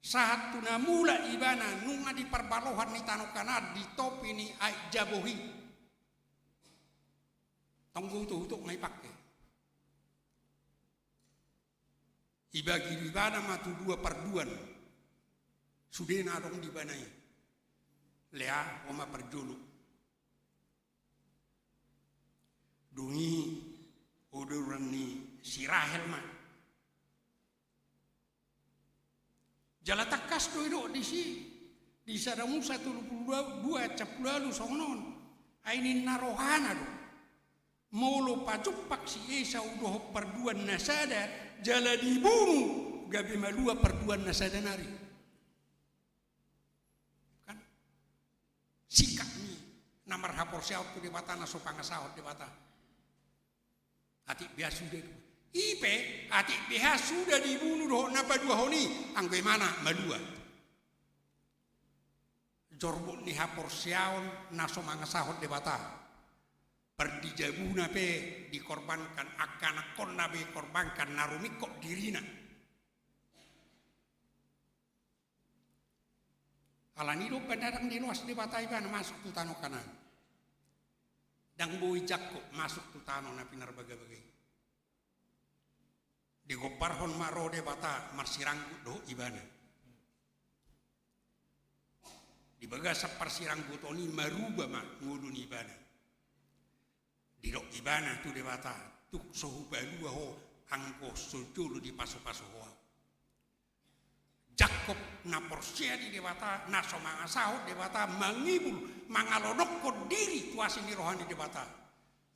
Sahat tu na mulak ibana nunga di parbalohan ni tano Kanaan, di topi ni aek Jabok i. Tong do utok-utok ma ipangke. Ibagi ibana ma tu dua parduan. Sudena adong di ibana i. Lea, ho ma parjolo. Dung i uduran ni si Rahel ma. Jala tangkas do didok disi, di Sada Musa tolu pulu dua ayat sampulu ualu songon on. Ai ninna rohana do, molo pajumpang si Esau dohot parduan na sada, jala dibunu, gabe malua parduan na sada nari. Kan? Sikap ni na marhaporseaon tu Debata na so pangasahon Debata. Atik beha suda do. I pe, atik beha suda dibunu dohot na paduahon i, anggo ibana malua. Jorbut ni haporseaon na so mangasahon Debata. Pardijabuna pe dikorbankan, angka anakkonna pe dikorbankan, na rumingkot dirina. Alani i do umbahen ndang diloas Debata ibana masuk tu tano Kanaan. Ndang boi Jakkob masuk tu tano na pinarbagabaga i. Digombarhon ma ro Debata marsiranggut dohot ibana. Di bagasan parsirangguton i maruba ma ngolu ni ibana. Didok ibana tu Debata, tung so hupalua ho anggo so jolo dipasupasu ho ahu. Jakkob na porsea di Debata, na so mangasahon Debata, mangibul, mangalonokkon diri tu asi ni roha ni Debata.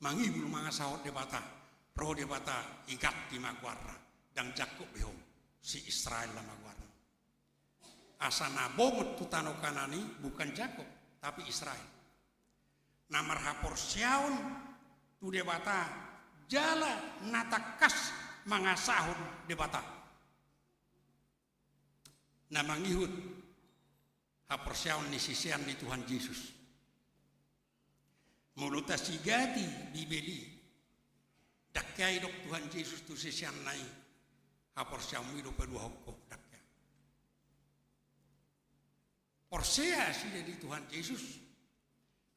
Mangibul mangasahon Debata, ro Debata, iganti ma goarna, ndang Jakkob be ho, si Israel nama goarna. Asa na bongot tu tano Kanaan i bukan Jakkob, tapi Israel. Na marhaporseaon tu Debata, jala na tangkas mangasahon Debata. Na mangihut haporseaon ni sisean ni Tuhan Jesus. Molo tasigati Bibel i, ndang hea didok Tuhan Jesus tu siseanna i, haporseaonmu i do paluahon ho, ndang hea. Porsea nasida di Tuhan Jesus.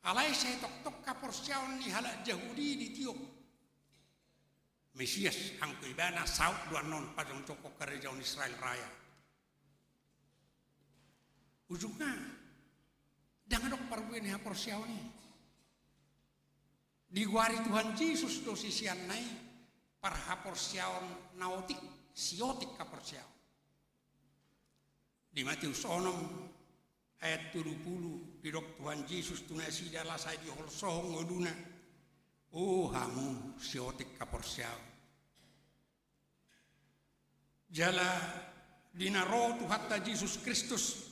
Alai sai tongtong haporseaon ni halak Jahudi ditiop. Mesias, anggo ibana saut do annon pajongjongkon harajaon Israel raya. Ujungna, ndang adong parbue ni haporseaon i. Digoari Tuhan Jesus do siseanna i parhaporseaon na otik, siotik haporseaon. Di Mateus onom ayat tolu pulu didok Tuhan Jesus tu nasida las ai diholsohon ngoluna, o hamu siotik haporseaon. Jala di na ro Tuhanta Jesus Kristus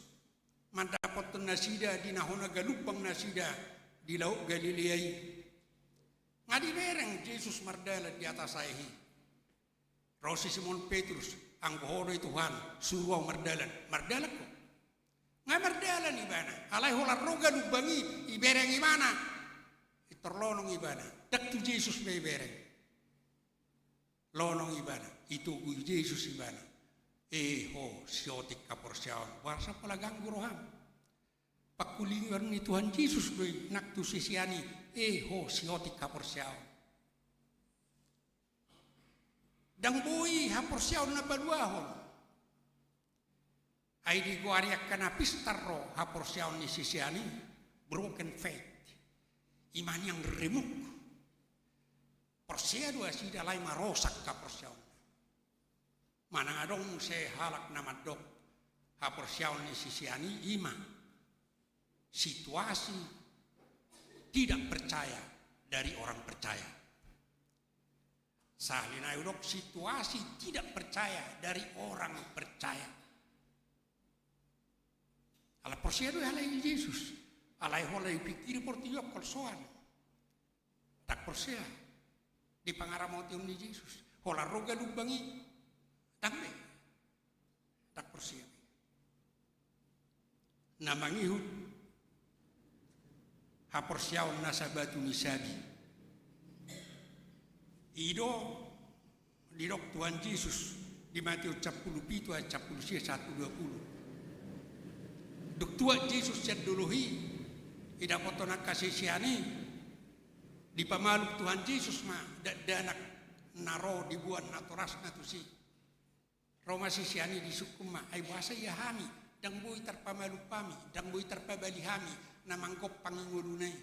mandapothon nasida di na hona galumbang nasida di Laut Galilea i, nga dibereng Jesus mardalan di atas aek i. Ro si Simon Petrus, anggo ho do i Tuhan, suru ahu mardalan. Mardalan ho. Nga mardalan ibana, alai holan ro galumbang i, ibereng ibana. Pintor lonong ibana. Ndang tu Jesus be ibereng. Lonong ibana, itogui Jesus ibana. E ho siotik haporseaon, boasa pola ganggu roham? Pangkulingon ni Tuhan Jesus do i nang tu sisean i, e ho siotik haporseaon. Ndang boi haporseaon na paluahon. Ai digoari angka na pistar ro haporseaon ni sisean i broken faith. I ma nian remuk. Porsea do nasida alai marosak haporseaonna. Manang adong muse halak na mandok haporseaon ni sisean i, i ma situasi tidak percaya dari orang percaya. Sahalina i hudok situasi tidak percaya dari orang percaya. Ala porsea do i halak i Jesus. Alai holan dipingkiri portibi on, holsoan. Ndang porsea di pangaramotion ni Jesus. Holan ro galumbang i, ndang be. Ndang porsea be. Na mangihut haporseaon na sabatu ni sabi. I do didok Tuhan Jesus di Mateus sampulu pitu ayat sampulu sia sahat tu dua pulu. Dung tuat Jesus sian dolok i, idapothon angka sisean i, Dipamalum Tuhan Jesus ma dakdanak na ro diboan natorasna tusi. Ro ma sisean i disungkun ma, ai boasa ia hami, ndang boi tarpamalum hami, ndang boi tarpabali hami na manggompang i ngoluna i.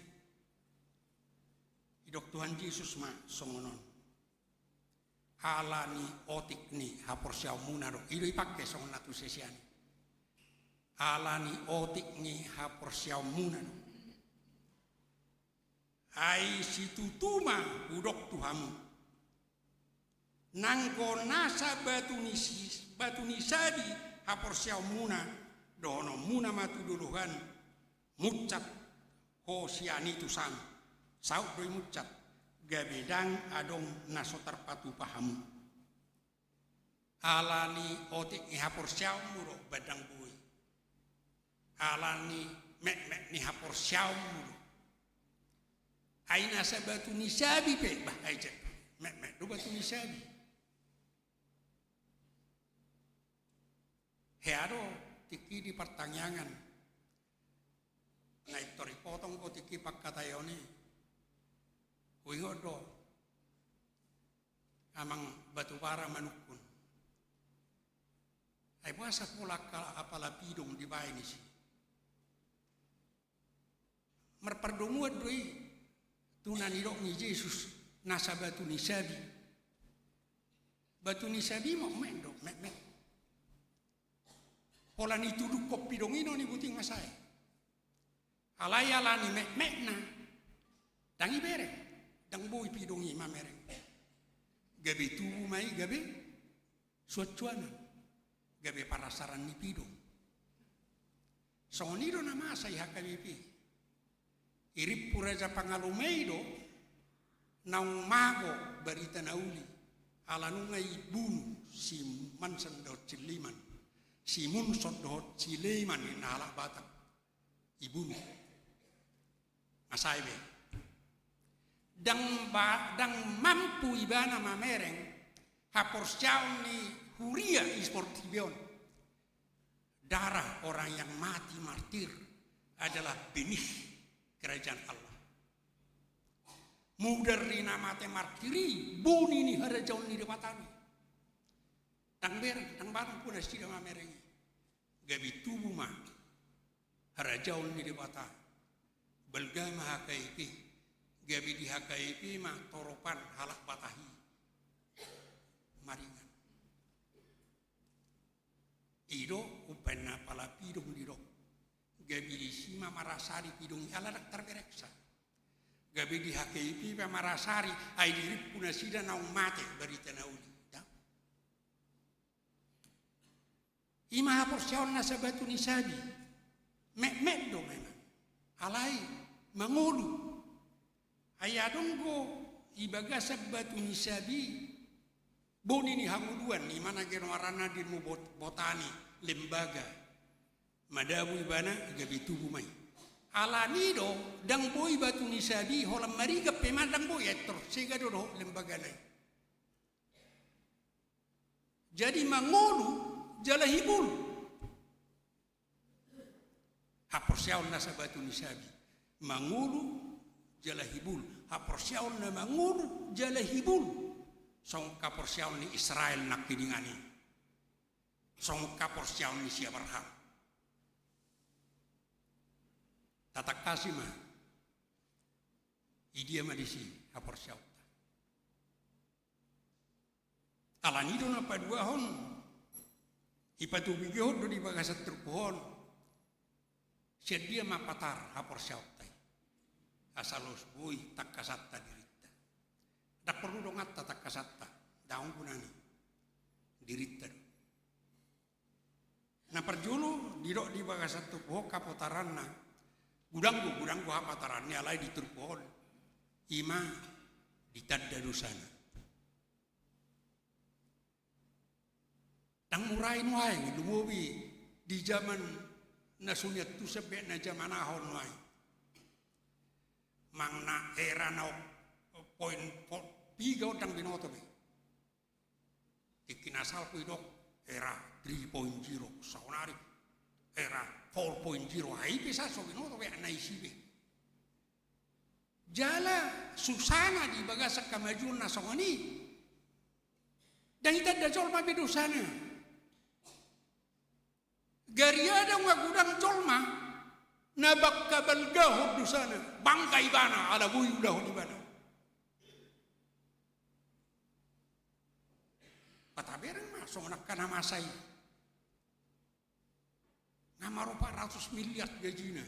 Didok Tuhan Jesus ma songon on. Ala ni otik ni haporseaonmuna do. I do ipangke songon na tu sisean i. Ala ni otik ni haporseaonmuna do. Ai situtu ma hudok tu hamu. Nanggo nasa batu ni si-, batu ni sabi haporseaonmuna, dohononmuna ma tu dolok an, munsat ho sian i tusan, saut do i munsat, gabe ndang adong na so tarpatupa hamu. Ala ni otik ni haporseaonmu do ba ndang boi. Ala ni metmet ni haporseaonmu do. Ai nasa batu ni sabi pe, bah, ai jek, metmet do batu ni sabi. Hea do tingki di partangiangan. Nga i tor ipotong ho tingki pangkataion i. Huingot do amang Batubara manungkun. Ai boasa pola angka apala pidong dibaen disi? Marpardomuan do i tu na nidok ni Jesus nasa batu ni sabi. Batu ni sabi ma metmet do, metmet. Pola nitudukkon pidong i do nibuting masa i. Alai ala ni metmetna, ndang ibereng, ndang boi pidong i mamereng. Gabe tubu ma i gabe suansuanan, gabe parasaran ni pidong. Songon i do na masa i H K B P. Irimpu raja pangalumei do naung mago barita na uli, ala nunga ibunu si Manson dohot si Lehman, si Munson dohot si Lehman ninna halak Batak. Ibunu. Masa i be. Ndang ba-, ndang mampu ibana mamereng haporseaon ni huria i portibi on. Darah orang yang mati martir adalah benih kerajaan Allah. Mudar ni na mate martir i buni ni harajaon ni Debata do i. Ndang bereng, ndang mampu nasida mamereng i. Gabe tubu ma harajaon ni Debata. Balga ma H K I P, gabe di H K I P ma toropan halak Batak i maringan. I do umbahen na apala pidong didok. Gabe disi ma marasari pidong i ala ndang tarbereksa. Gabe di H K I P ma marasari, ai dirimpu nasida naung mate barita na uli. Ndang. I ma haporseaon nasa batu ni sabi. Metmet do memang. Alai mangolu. Ai adong do i bagasan batu ni sabi boni ni hangoluan, i ma na ginoaranna di ilmu bot-, botani, lembaga. Madabu ibana gabe tubu ma i. Alani do ndang boi batu ni sabi holan marigat pe ma ndang boi, ai tor sega do dohot lembagana i. Jadi mangolu jala hibul. Haporseaon nasa batu ni sabi. Mangolu jala hibul. Haporseaon na mangolu jala hibul. Songon haporseaon ni Israel nangkiningan i. Songon haporseaon ni si Abraham. Tatangkasi ma. Idia ma disi haporseaonta. Alani do na paduahon, ipatubigehon do di bagasan turpuk on. Sian dia ma patar haporseaonta i. Asa los boi tangkasanta dirinta. Ndang porlu donganta tangkasanta, ndang gunani. Dirinta do. Na parjolo didok di bagasan turpuk on hapotaranna. Godang do, godang do hapataranna alai di turpuk on. I ma ditanda dosana. Ndang mura i nuaeng, lumobi di jaman na so niantusan be na jaman aha on nuaeng. Manang na era na poin po-, piga on ndang binoto be. Tingki na salpu didok era three point zero, saonari era four point zero, ai pe sa so binoto be na isi be. Jala susana di bagasan hamajuon na songon i, ndang itanda jolma be dosana. Gariada nga godang jolma na bangka balgahon dosana, bangga ibana ala boi ulahon ibana. Tabereng ma songon angka na masa i. Nga maropat ratus miliar gajina.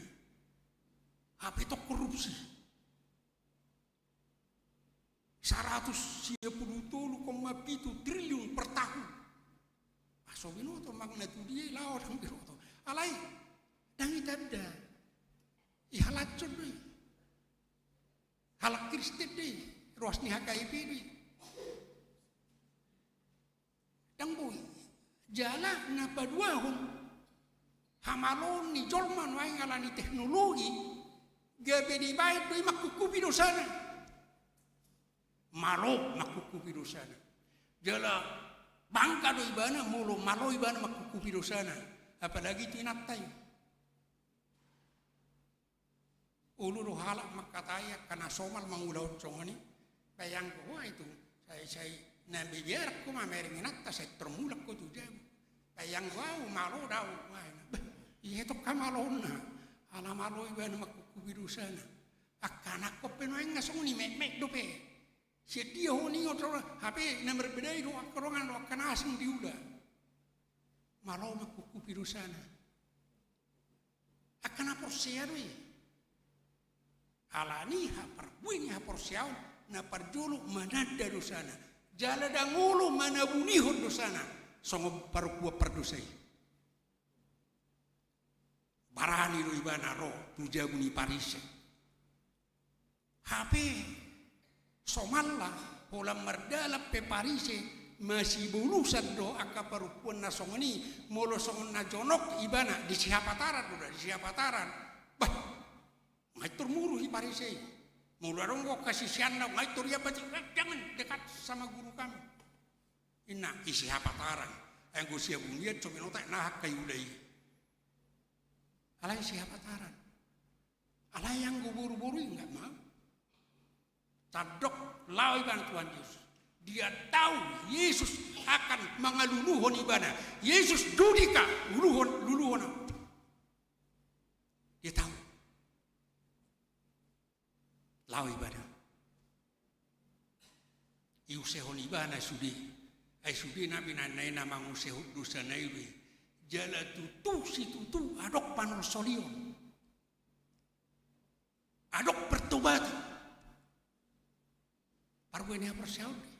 Hape tong korupsi. Saratus sia pulu tolu koma pitu triliun per tahun. Ah, so binoto manang na tu dia i laho, ndang binoto. Alai, ndang itanda. Ihalashon do i. Halak Kristen do i. Ruas ni H K I P do i. Ndang boi. Jala na paduahon, hamaloon ni jolma nuaeng ala ni teknologi, gabe dibaen do i mangkuphupi dosana. Malo mangkuphupi dosana. Jala bangga do ibana molo malo ibana mangkuphupi dosana. Apalagi tu inanta i. Olo do halak mangkatai angka na somal mangulahon songon i. Bayangko ho, ai tu, sai, sai na bebear ho mamereng inanta, sai tor mulak ho tu jabu. Bayangko au, malo do au. Bah, ia tong hamaloonna. Ala malo ibana mangkuphupi dosana. Angka anakkon pe nuaeng nga songon i, metmet dope. Sian dia ho ningot, hape na marbeda i do angka dongan do angka na asing diula. Malo mangkuphupi dosana. Angka na porsea do i. Alani i, parbue ni haporseaon na parjolo mananda dosana. Jala ndang olo manabunihon dosana songon parompuan pardosa i. Barani do ibana ro tu jabu ni Parise. Hape somalna, holan mardalan pe Parise, masibolusan do angka parompuan na songon i. Molo songon na jonok ibana, di Sihapataran do da, di Sihapataran. Bah, nga i tor muru i Parise i. Molo adong do angka siseanna, nga i tor ia batik, "Eh, jangan dekat sama guru kami." Inna, i Sihapataran. Anggo sian bunian so binoto, na angka iula i. Alai Sihapataran. Alai anggo boruboru i nga mau. Tandok laho ibana Tuhan Jesus. Dia tahu Yesus akan mangaluluhon ibana. Yesus, dudika, uluhon, luluhon au. Dia tahu. Laho ibana. Iusehon ibana sude. Ai sude na binaen na i na mangusehon dosana i do i. Jala tutu situtu adong panolsolion. Adong pertobatan. Parbue ni haporseaon do i.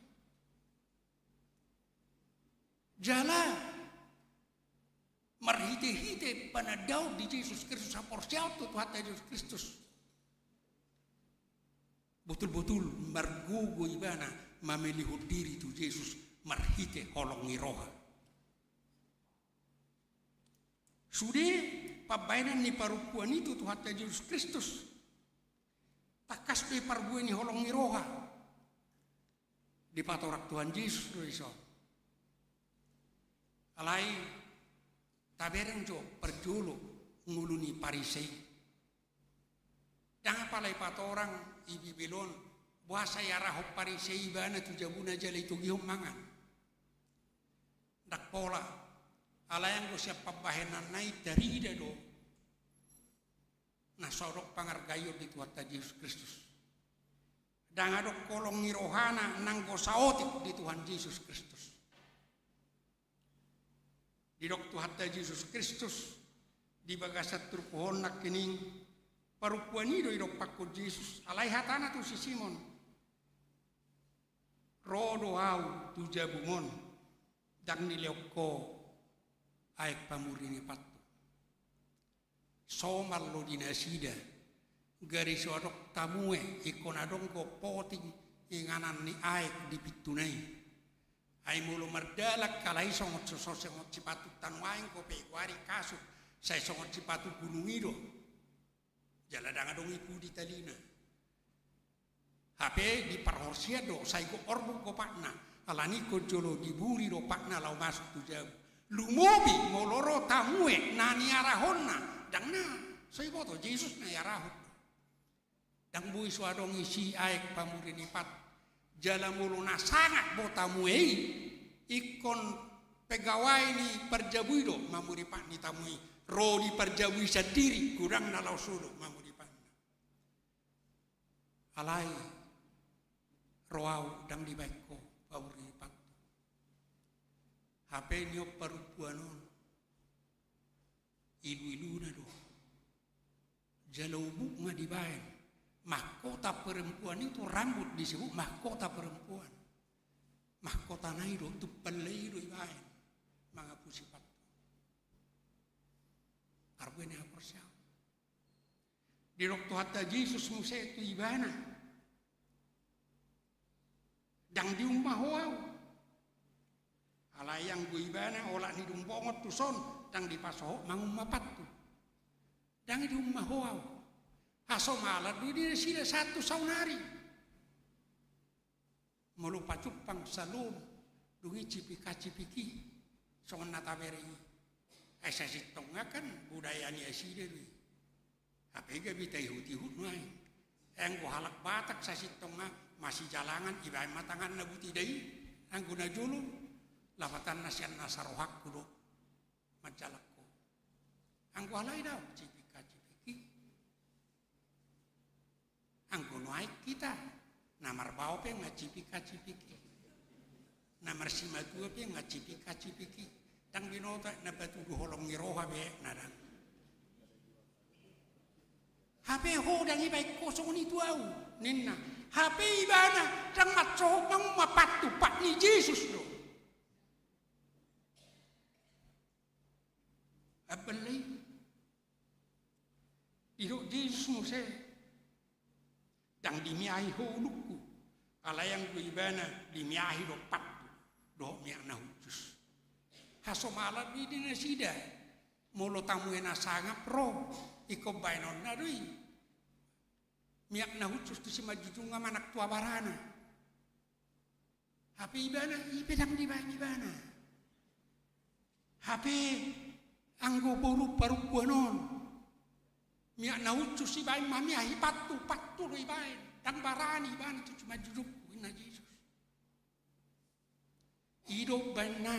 Jala marhitehite panandaon di Jesus Kristus, haporseaon tu Tuhanta Jesus Kristus, botul-botul margogo ibana mamelehon diri tu Jesus marhite holong ni roha. Sude pambahenan ni parompuan i tu Tuhanta Jesus Kristus. Tangkas do i parbue ni holong ni roha. Dipatorang Tuhan Jesus do dison. Alai tabereng jo parjolo ngolu ni Parise i. Ndang apala ipatorang i Bibel on, boasa iarahon Parise i ibana tu jabuna jala itogihon mangan. Ndang pola, alai anggo sian pambahenanna i tarida do na so adong pangargaion di Tuhanta Jesus Kristus. Ndang adong holong ni rohana nanggo saotik di Tuhan Jesus Kristus. Didok Tuhanta Jesus Kristus di bagasan turpuk on nangkining, parompuan i do idompakkon Jesus, alai hatana tu si Simon, "Ro do Au tu jabum on, ndang nilehon Ho aek pamurinipanku." Somal do di nasida, gari so adong tamue, ingkon adong do poting inganan ni aek di pintuna i. Ai molo mardalan halak i songon so, so, songon sipatu tano aek, ingkon pe goari kasut, sai songon sipatu gunung i do. Jala ndang adong i pudi talina. Hape diparhorsean do, sai gok orbuk gopatna, alani ingkon jolo diburi do patna laho masuk tu jabu. Lumobi molo ro tamue na niarahonna, ndang na so iboto Jesus na iarahon. Ndang boi so adong isi aek pamuri ni pat. Jala molo na sangap do tamu i, ingkon pegawai ni parjabu i do mamuri pat ni tamu i. Ro di parjabu i sandiri, godang na laos olo mamuri patna. Alai ro au ndang dibaen ho pamuri ni pathu. Hape nion parompuan on, iluiluna do. Jala ubuk nga dibaen. Mahkota perempuan itu, rambut disebut mahkota perempuan. Mahkotana i do, tumpal lai i do ibaen mangapusi pathu. Parbue ni haporseaon. Didok Tuhanta Jesus muse tu ibana, ndang diumma ho au. Alai anggo ibana, olat ni dung bongot tuson, ndang dipasohot mangumma pathu. Ndang diumma ho au. Hasomalan do i di nasida sahat tu saonari. Molo pajumpang salom, dung i cipika-cipiki, songon na tabereng i. Ai sasintongna kan budaya ni nasida do i. Hape gabe taihut-ihut nuaeng. Anggo halak Batak sasintongna masijalangan, ibaen ma tanganna buti da i. Anggo na jolo, lapatanna sian nasa rohangku do manjalang ho. Anggo alai daong cipika-cipiki. Anggo nuaeng hita, na marbao pe nga cipika-cipiki, na marsimatua pe nga cipika-cipiki. Ndang binoto na patudu holong ni roha be na ndang. Hape ho ndang ibaen ho songon i tu au, ninna. Hape ibana ndang mansohot mangumma pathu, pat ni Jesus do. Amballai. Didok Jesus muse, ndang dimiahi ho ulungku. Alai anggo ibana dimiahi do pathu dohot miak na hushus. Hasomalan do i di nasida. Molo tamue na sangap ro, ingkon baenonna do i miak na hushus tu simanjujung, manang tu abarana. Hape ibana, i pe ndang dibaen ibana. Hape anggo boru parompuan on, miak na hushus ibaen mamiahi pathu, pathu do ibaen. Ndang barani ibana tu simanjujungku, ninna Jesus. I do umbaenna.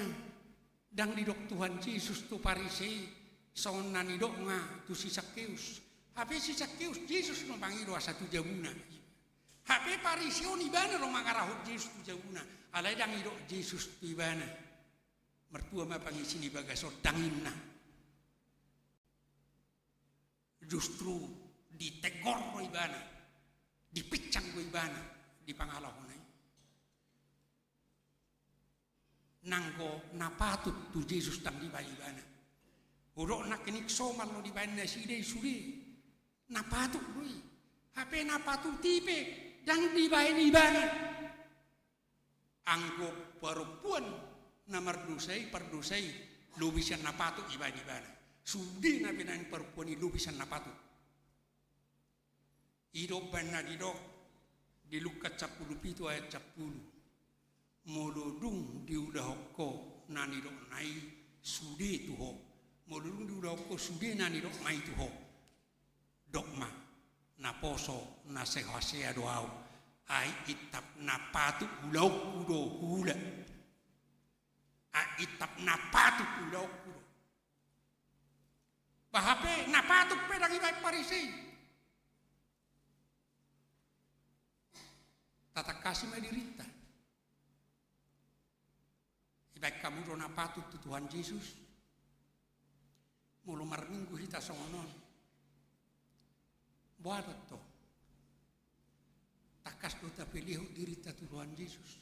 Ndang didok Tuhan Jesus tu Parisei songon na nidokna tu si Sakkeus. Hape si Sakkeus Jesus do mangido asa tu jabuna. Hape Parisei on ibana do mangarahon Jesus tu jabuna. Alai ndang didok Jesus tu ibana, martua ma pangisi ni bagas on, ndang, ninna. Justru ditegor do ibana, dipinsang do ibana di pangalahona i. Nanggo na patut tu Jesus ndang dibaen ibana. Hudok nangkin, ingsomal do dibaen nasida i sude. Na patut do i. Hape na patut i pe ndang dibaen ibana. Anggo parompuan na mardosa i, pardosa i, lobi sian na patut ibaen ibana. Sude na binaen parompuan i lobi sian na patut. I do umbaen na didok di Lukas sampulu pitu ayat sampulu. Molo dung diulahon ho na nidokna i sude tu ho. Molo dung diulahon ho sude na nidokna i tu ho, dok ma, naposo na seasea do ahu. Ai intap na patut ulaonku do huula. Ai intap na patut ulaonku do. Ba hape na patut pe ndang ibaen Parisei. Tatangkasi ma dirinta. Ibaen hamu do na patut tu Tuhan Jesus? Molo marminggu hita songon on, boha do tong? Tangkas do tapelehon dirinta tu Tuhan Jesus?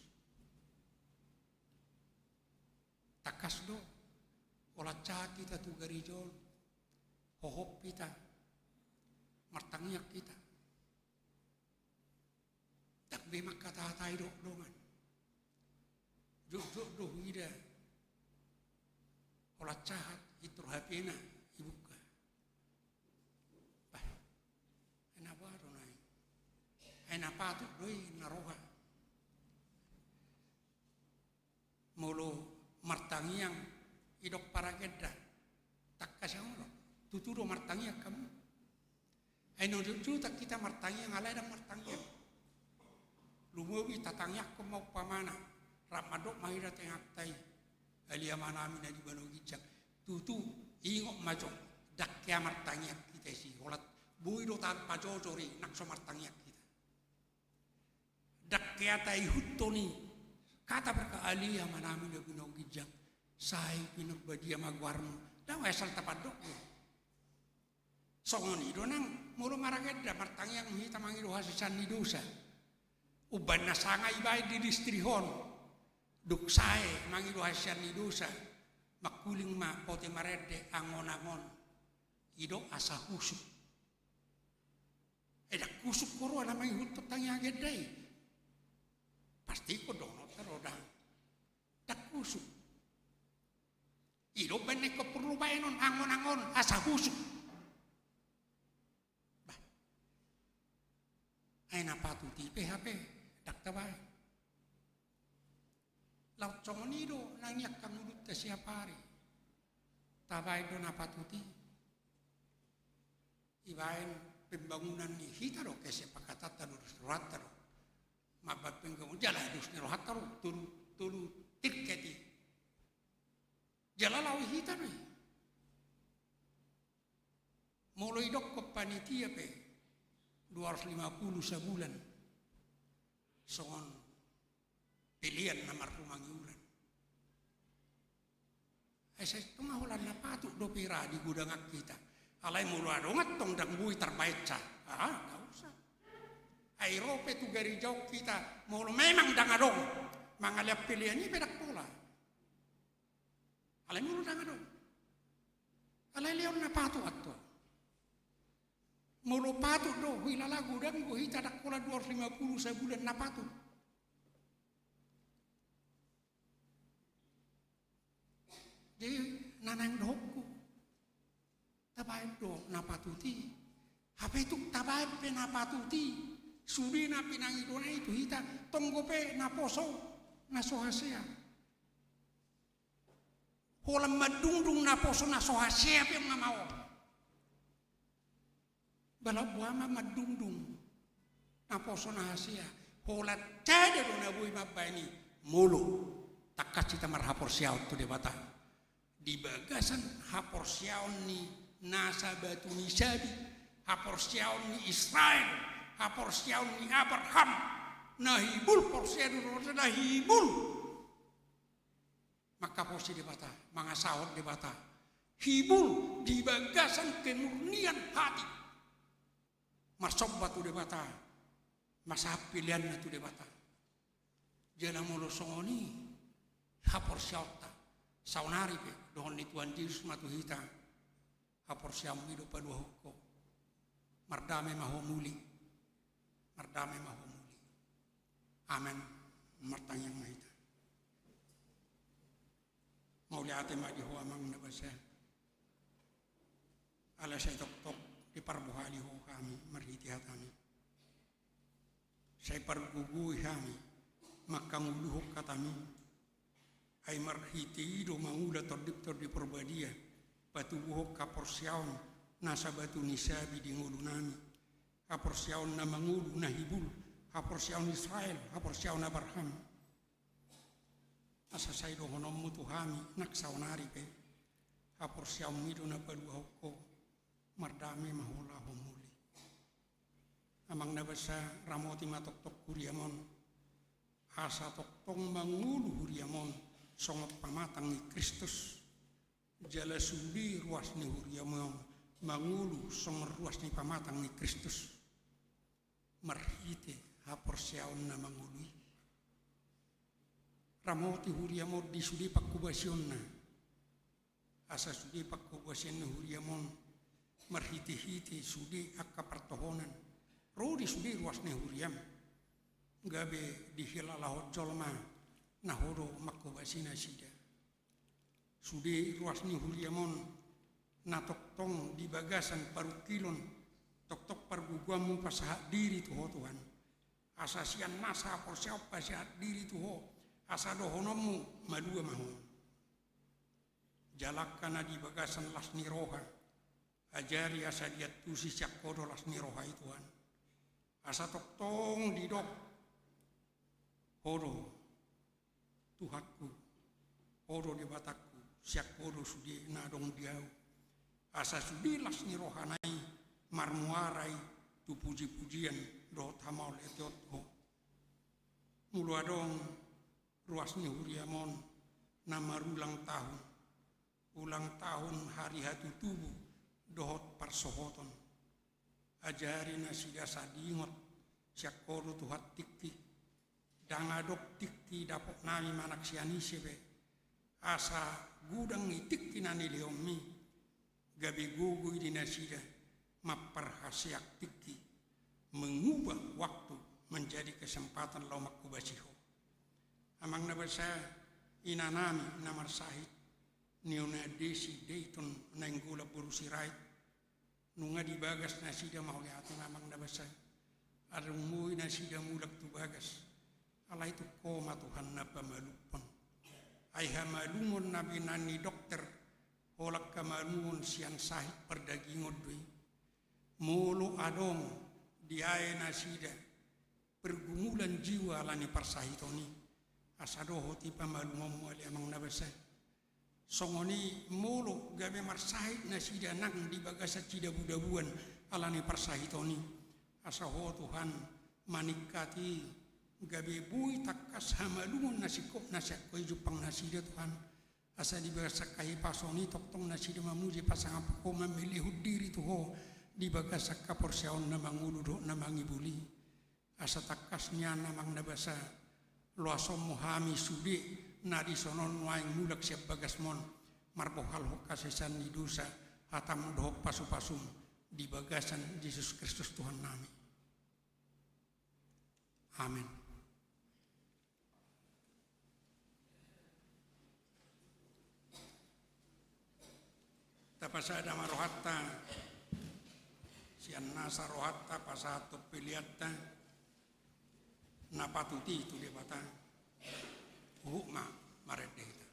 Tangkas do? Olat sahat hita tu gareja on, hohop hita, martangiang hita. Ndang be mangkatahatai dohot dongan. Jotjot do huida olat sahat, pintor H P-na ibuka. Bah, ai na boha do nai? Ai na patut do i na roha. Molo martangiang, idok paragenda, tangkas hamu do. Tutu do martangiang hamu? Ai na jotjotan hita martangiang, alai ndang martangiang. Lumobi tatangiangkon ma umpamana, rap mandok ma hita tengahta i: Ale Amanami na di banua ginjang. Tutu, ingot ma jo, ndang hea martangiang hita disi, holan boi do tampajojor i nang so martangiang hita. Ndang hea taihuthon i. Hata pe, Ale Amanami na di banua ginjang, sai pinarbadia ma goarmu. Ndang asal tapandok do. Songon i do nang molo maragenda martangiang hita mangido hasesaan ni dosa. Umbahen na sanga ibaen di distrik on, dung sae mangido hasesaan ni dosa, mangkuling ma pote marende angon-angon. I do asa husuk. Ai ndang husuk ho roha na mangihuthon tangiang genda i. Pasti ingkon dohononta do ndang, ndang husuk. I do umbahen na ingkon porlu baenon angon-angon asa husuk. Bah. Ai na patut i pe hape ndang tabaen. Laos songon i do na niangka ngolunta siap ari. Tabaen do na patut i. Ibaen pembangunan ni hita do, kesepakatanta do, dos ni rohanta do. Mambaen pembangunan jala dos ni rohanta do, tolu, tolu tirket i. Jala laho hita do i. Molo idokkon panitia pe dua ratus lima puluh sabulan songon pelean na marrumangiulan. Ai sai tung holan na patut dope i ra di godangan hita. Alai molo adong antong ndang boi tarbaensa, ah, nggak usah. Ai ro pe tu gareja on hita molo memang ndang adong, mangalean pelean i pe ndang pola. Alai molo ndang adong, alai lehon na patut antong. Molo patut do, huilala godang do hita ndang holan dua ratus lima puluh sabulan, na patut. Jadi na naeng dohononku, tabaen do na patut i. Hape tung tabaen pe na patut i, sude na pinangidona i tu hita, tong dope naposo na so hasea. Holan mandungdung naposo na so hasea pe on nama on. Bala boha ma mandungdung naposo na hasea? Holan sada do na boi mambaen i, molo tangkas hita marhaporseaon tu Debata. Di bagasan haporseaon ni nasa batu ni sabi, haporseaon ni Israel, haporseaon ni Abraham, na hibul porsea do, na hibul manghaposi Debata, mangasahon Debata. Hibul di bagasan kemurnian hati. Marsomba tu Debata, masahat peleanna tu Debata. Jala molo songon i haporseaonta, saonari pe dohon ni Tuhan Jesus ma tu hita: Haporseaonmi do paluahon ho. Mardame ma ho muli. Mardame ma ho muli. Amen. Martangiang ma hita. Mauliate ma di ho Amang na basa, ala sai toktok diparbohali ho hami marhite hatami. Sai pargogoi hami manghangoluhon hatami. Ai marhite i do mangula Tondi-tondi Parbadia patubuhon haporseaon nasa batu ni sabi di ngolunami. Haporseaon na mangolu na hibul, haporseaon Israel, haporseaon Abraham. Asa sai dohononmu tu hami nang saonari pe: Haporseaonmi do na paluahon ho. Mardame ma ho laho muli. Amang na basa, ramoti ma toktok huriam on, asa tongtong mangolu huriam on songon pamatang ni Kristus. Jala sude ruas ni huriam on mangolu songon ruas ni pamatang ni Kristus marhite haporseaon na mangolu i. Ramoti huriam on di sude panghobasionna, asa sude panghobasion ni huriam on marhite-hite sude angka partohonan ro di sude ruas ni huriam, gabe dihilalahon jolma na ho do manghobasi nasida. Sude ruas ni huriam on na tongtong di bagasan parungkilon, tongtong pargogoanmu pasahat diri tu ho Tuhan. Asa sian nasa haporseaon pasahat diri tu ho, asa dohononmu malua ma ho. Jala angka na di bagasan las ni roha, Ajari asa diantusi sian Ho do las ni roha i, Tuhan. Asa tongtong didok, Ho do Tuhanku, Ho do Debatangku, sian Ho do sude na adong di ahu. Asa sude las ni rohana i marmuara i tu puji-pujian dohot hamauliateon tu Ho. Molo adong ruas ni huriam on na marulang tahun, ulang tahun hari hatutubu dohot parsohoton, ajari nasida asa diingot sian Ho do Tuhan tingki. Ndang adong tingki dapotnami manang sian ise pe, asa godang i tingki na nilehonmi, gabe gogo i di nasida mamparhaseang tingki, mengubah waktu menjadi kesempatan laho manghobasi Ho. Amang na basa, inanami na marsahit, Niona Desi Deiton Nainggolan boru Sirait, nunga dibagas nasida mauliate, Amang na basa. Adong boi nasida mulak tu bagas, alai tung Ho ma Tuhan na pamalumhon. Ai hamalumon na binahen ni dokter, holan hamalumon sian sahit pardagingon do i. Molo adong diae nasida pergumulan jiwa ala ni parsahiton i, asa dohot i pamalumonmu ale Amang na basa. Songon i molo gabe marsahit nasida nang di bagasan sidabudabuan ala ni parsahiton i, asa Ho Tuhan maningkati, gabe boi tangkas hamalumon na singkop na sian Ho i jumpang nasida, Tuhan. Asa di bagasan hahipason i tongtong nasida mamuji pasangap Ho, mamelehon diri tu Ho di bagasan haporseaon na mangolu dohot na mangibul i. Asa tangkas nian Amang na basa, loasonmu hami sude na dison on nuaeng mulak sian bagasmon, marbohalhon hasesaan ni dosa, hatam dohot pasupasum, di bagasan Jesus Kristus Tuhannami. Amen. Tapasada ma rohanta, sian nasa rohanta pasahathon peleanta na patut i tu Debata. Huhut ma marende hita.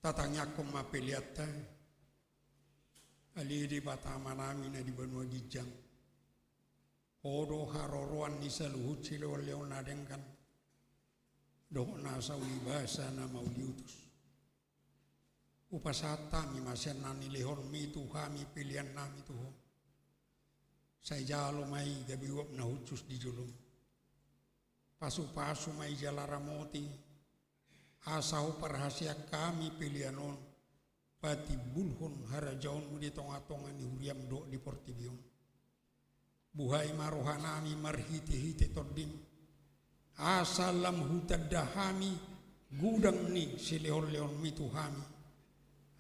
Tatangiangkon ma peleanta. Ale Debata Amanami na di banua ginjang, Ho do haroroan ni saluhut silehonlehon na denggan dohot na sauli basa na mauliutus. Hupasahat hami ma sian na nilehonmi tu hami peleannami tu Ho. Sai jalo ma i gabe uap na hushus di jolom. Pasupasu ma i jala ramoti, asa huparhaseang hami pelean on patimbulhon harajaonmu di tongatonga ni huriam dohot di portibi on. Buhai ma rohanami marhitehite Tondim, asa lam hutanda hami godang ni silehonlehonmi tu hami,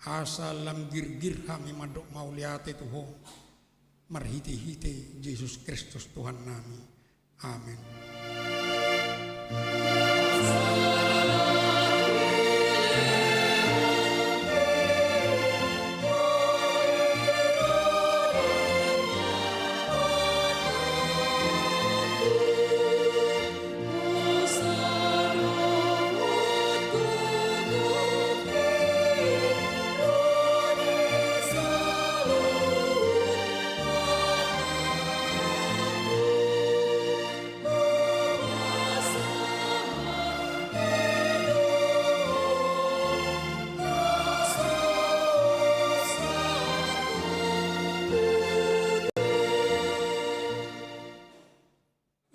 asa lam girgir hami mandok mauliate tu Ho, marhitehite Jesus Kristus Tuhannami. Amen.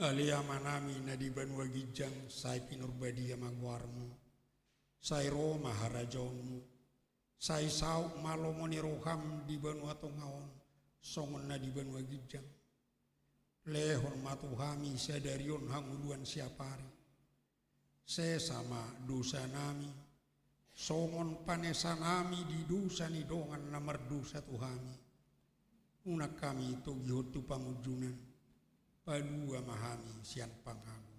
Ale Amanami na di banua ginjang, sai pinarbadia ma goarmu. Sai ro ma harajaonmu. Sai saut ma lomo ni roham di banua tonga on songon na di banua ginjang. Lehon ma tu hami sadari on hangoluan siapari. Sesa ma dosanami songon panesanami di dosa ni dongan na mardosa tu hami. Unang hami togihon tu pangunjunan. Palua ma hami sian pangago.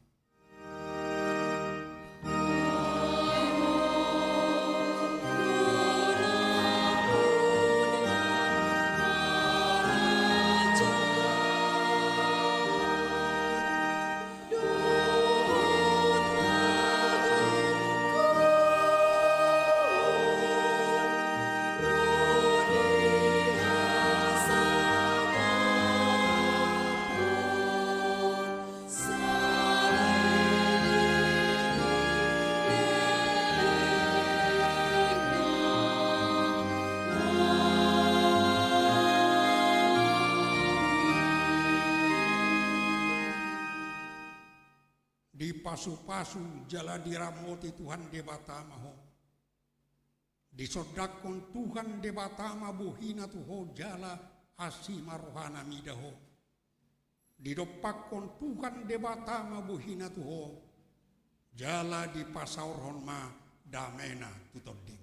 Dipasupasu jala diramoti Tuhan Debata ma ho. Disondangkon Tuhan Debata ma bohina tu ho jala asi ma rohana mida ho. Didompakkon Tuhan Debata ma bohina tu ho jala dipasaorhon ma damena tu tondim.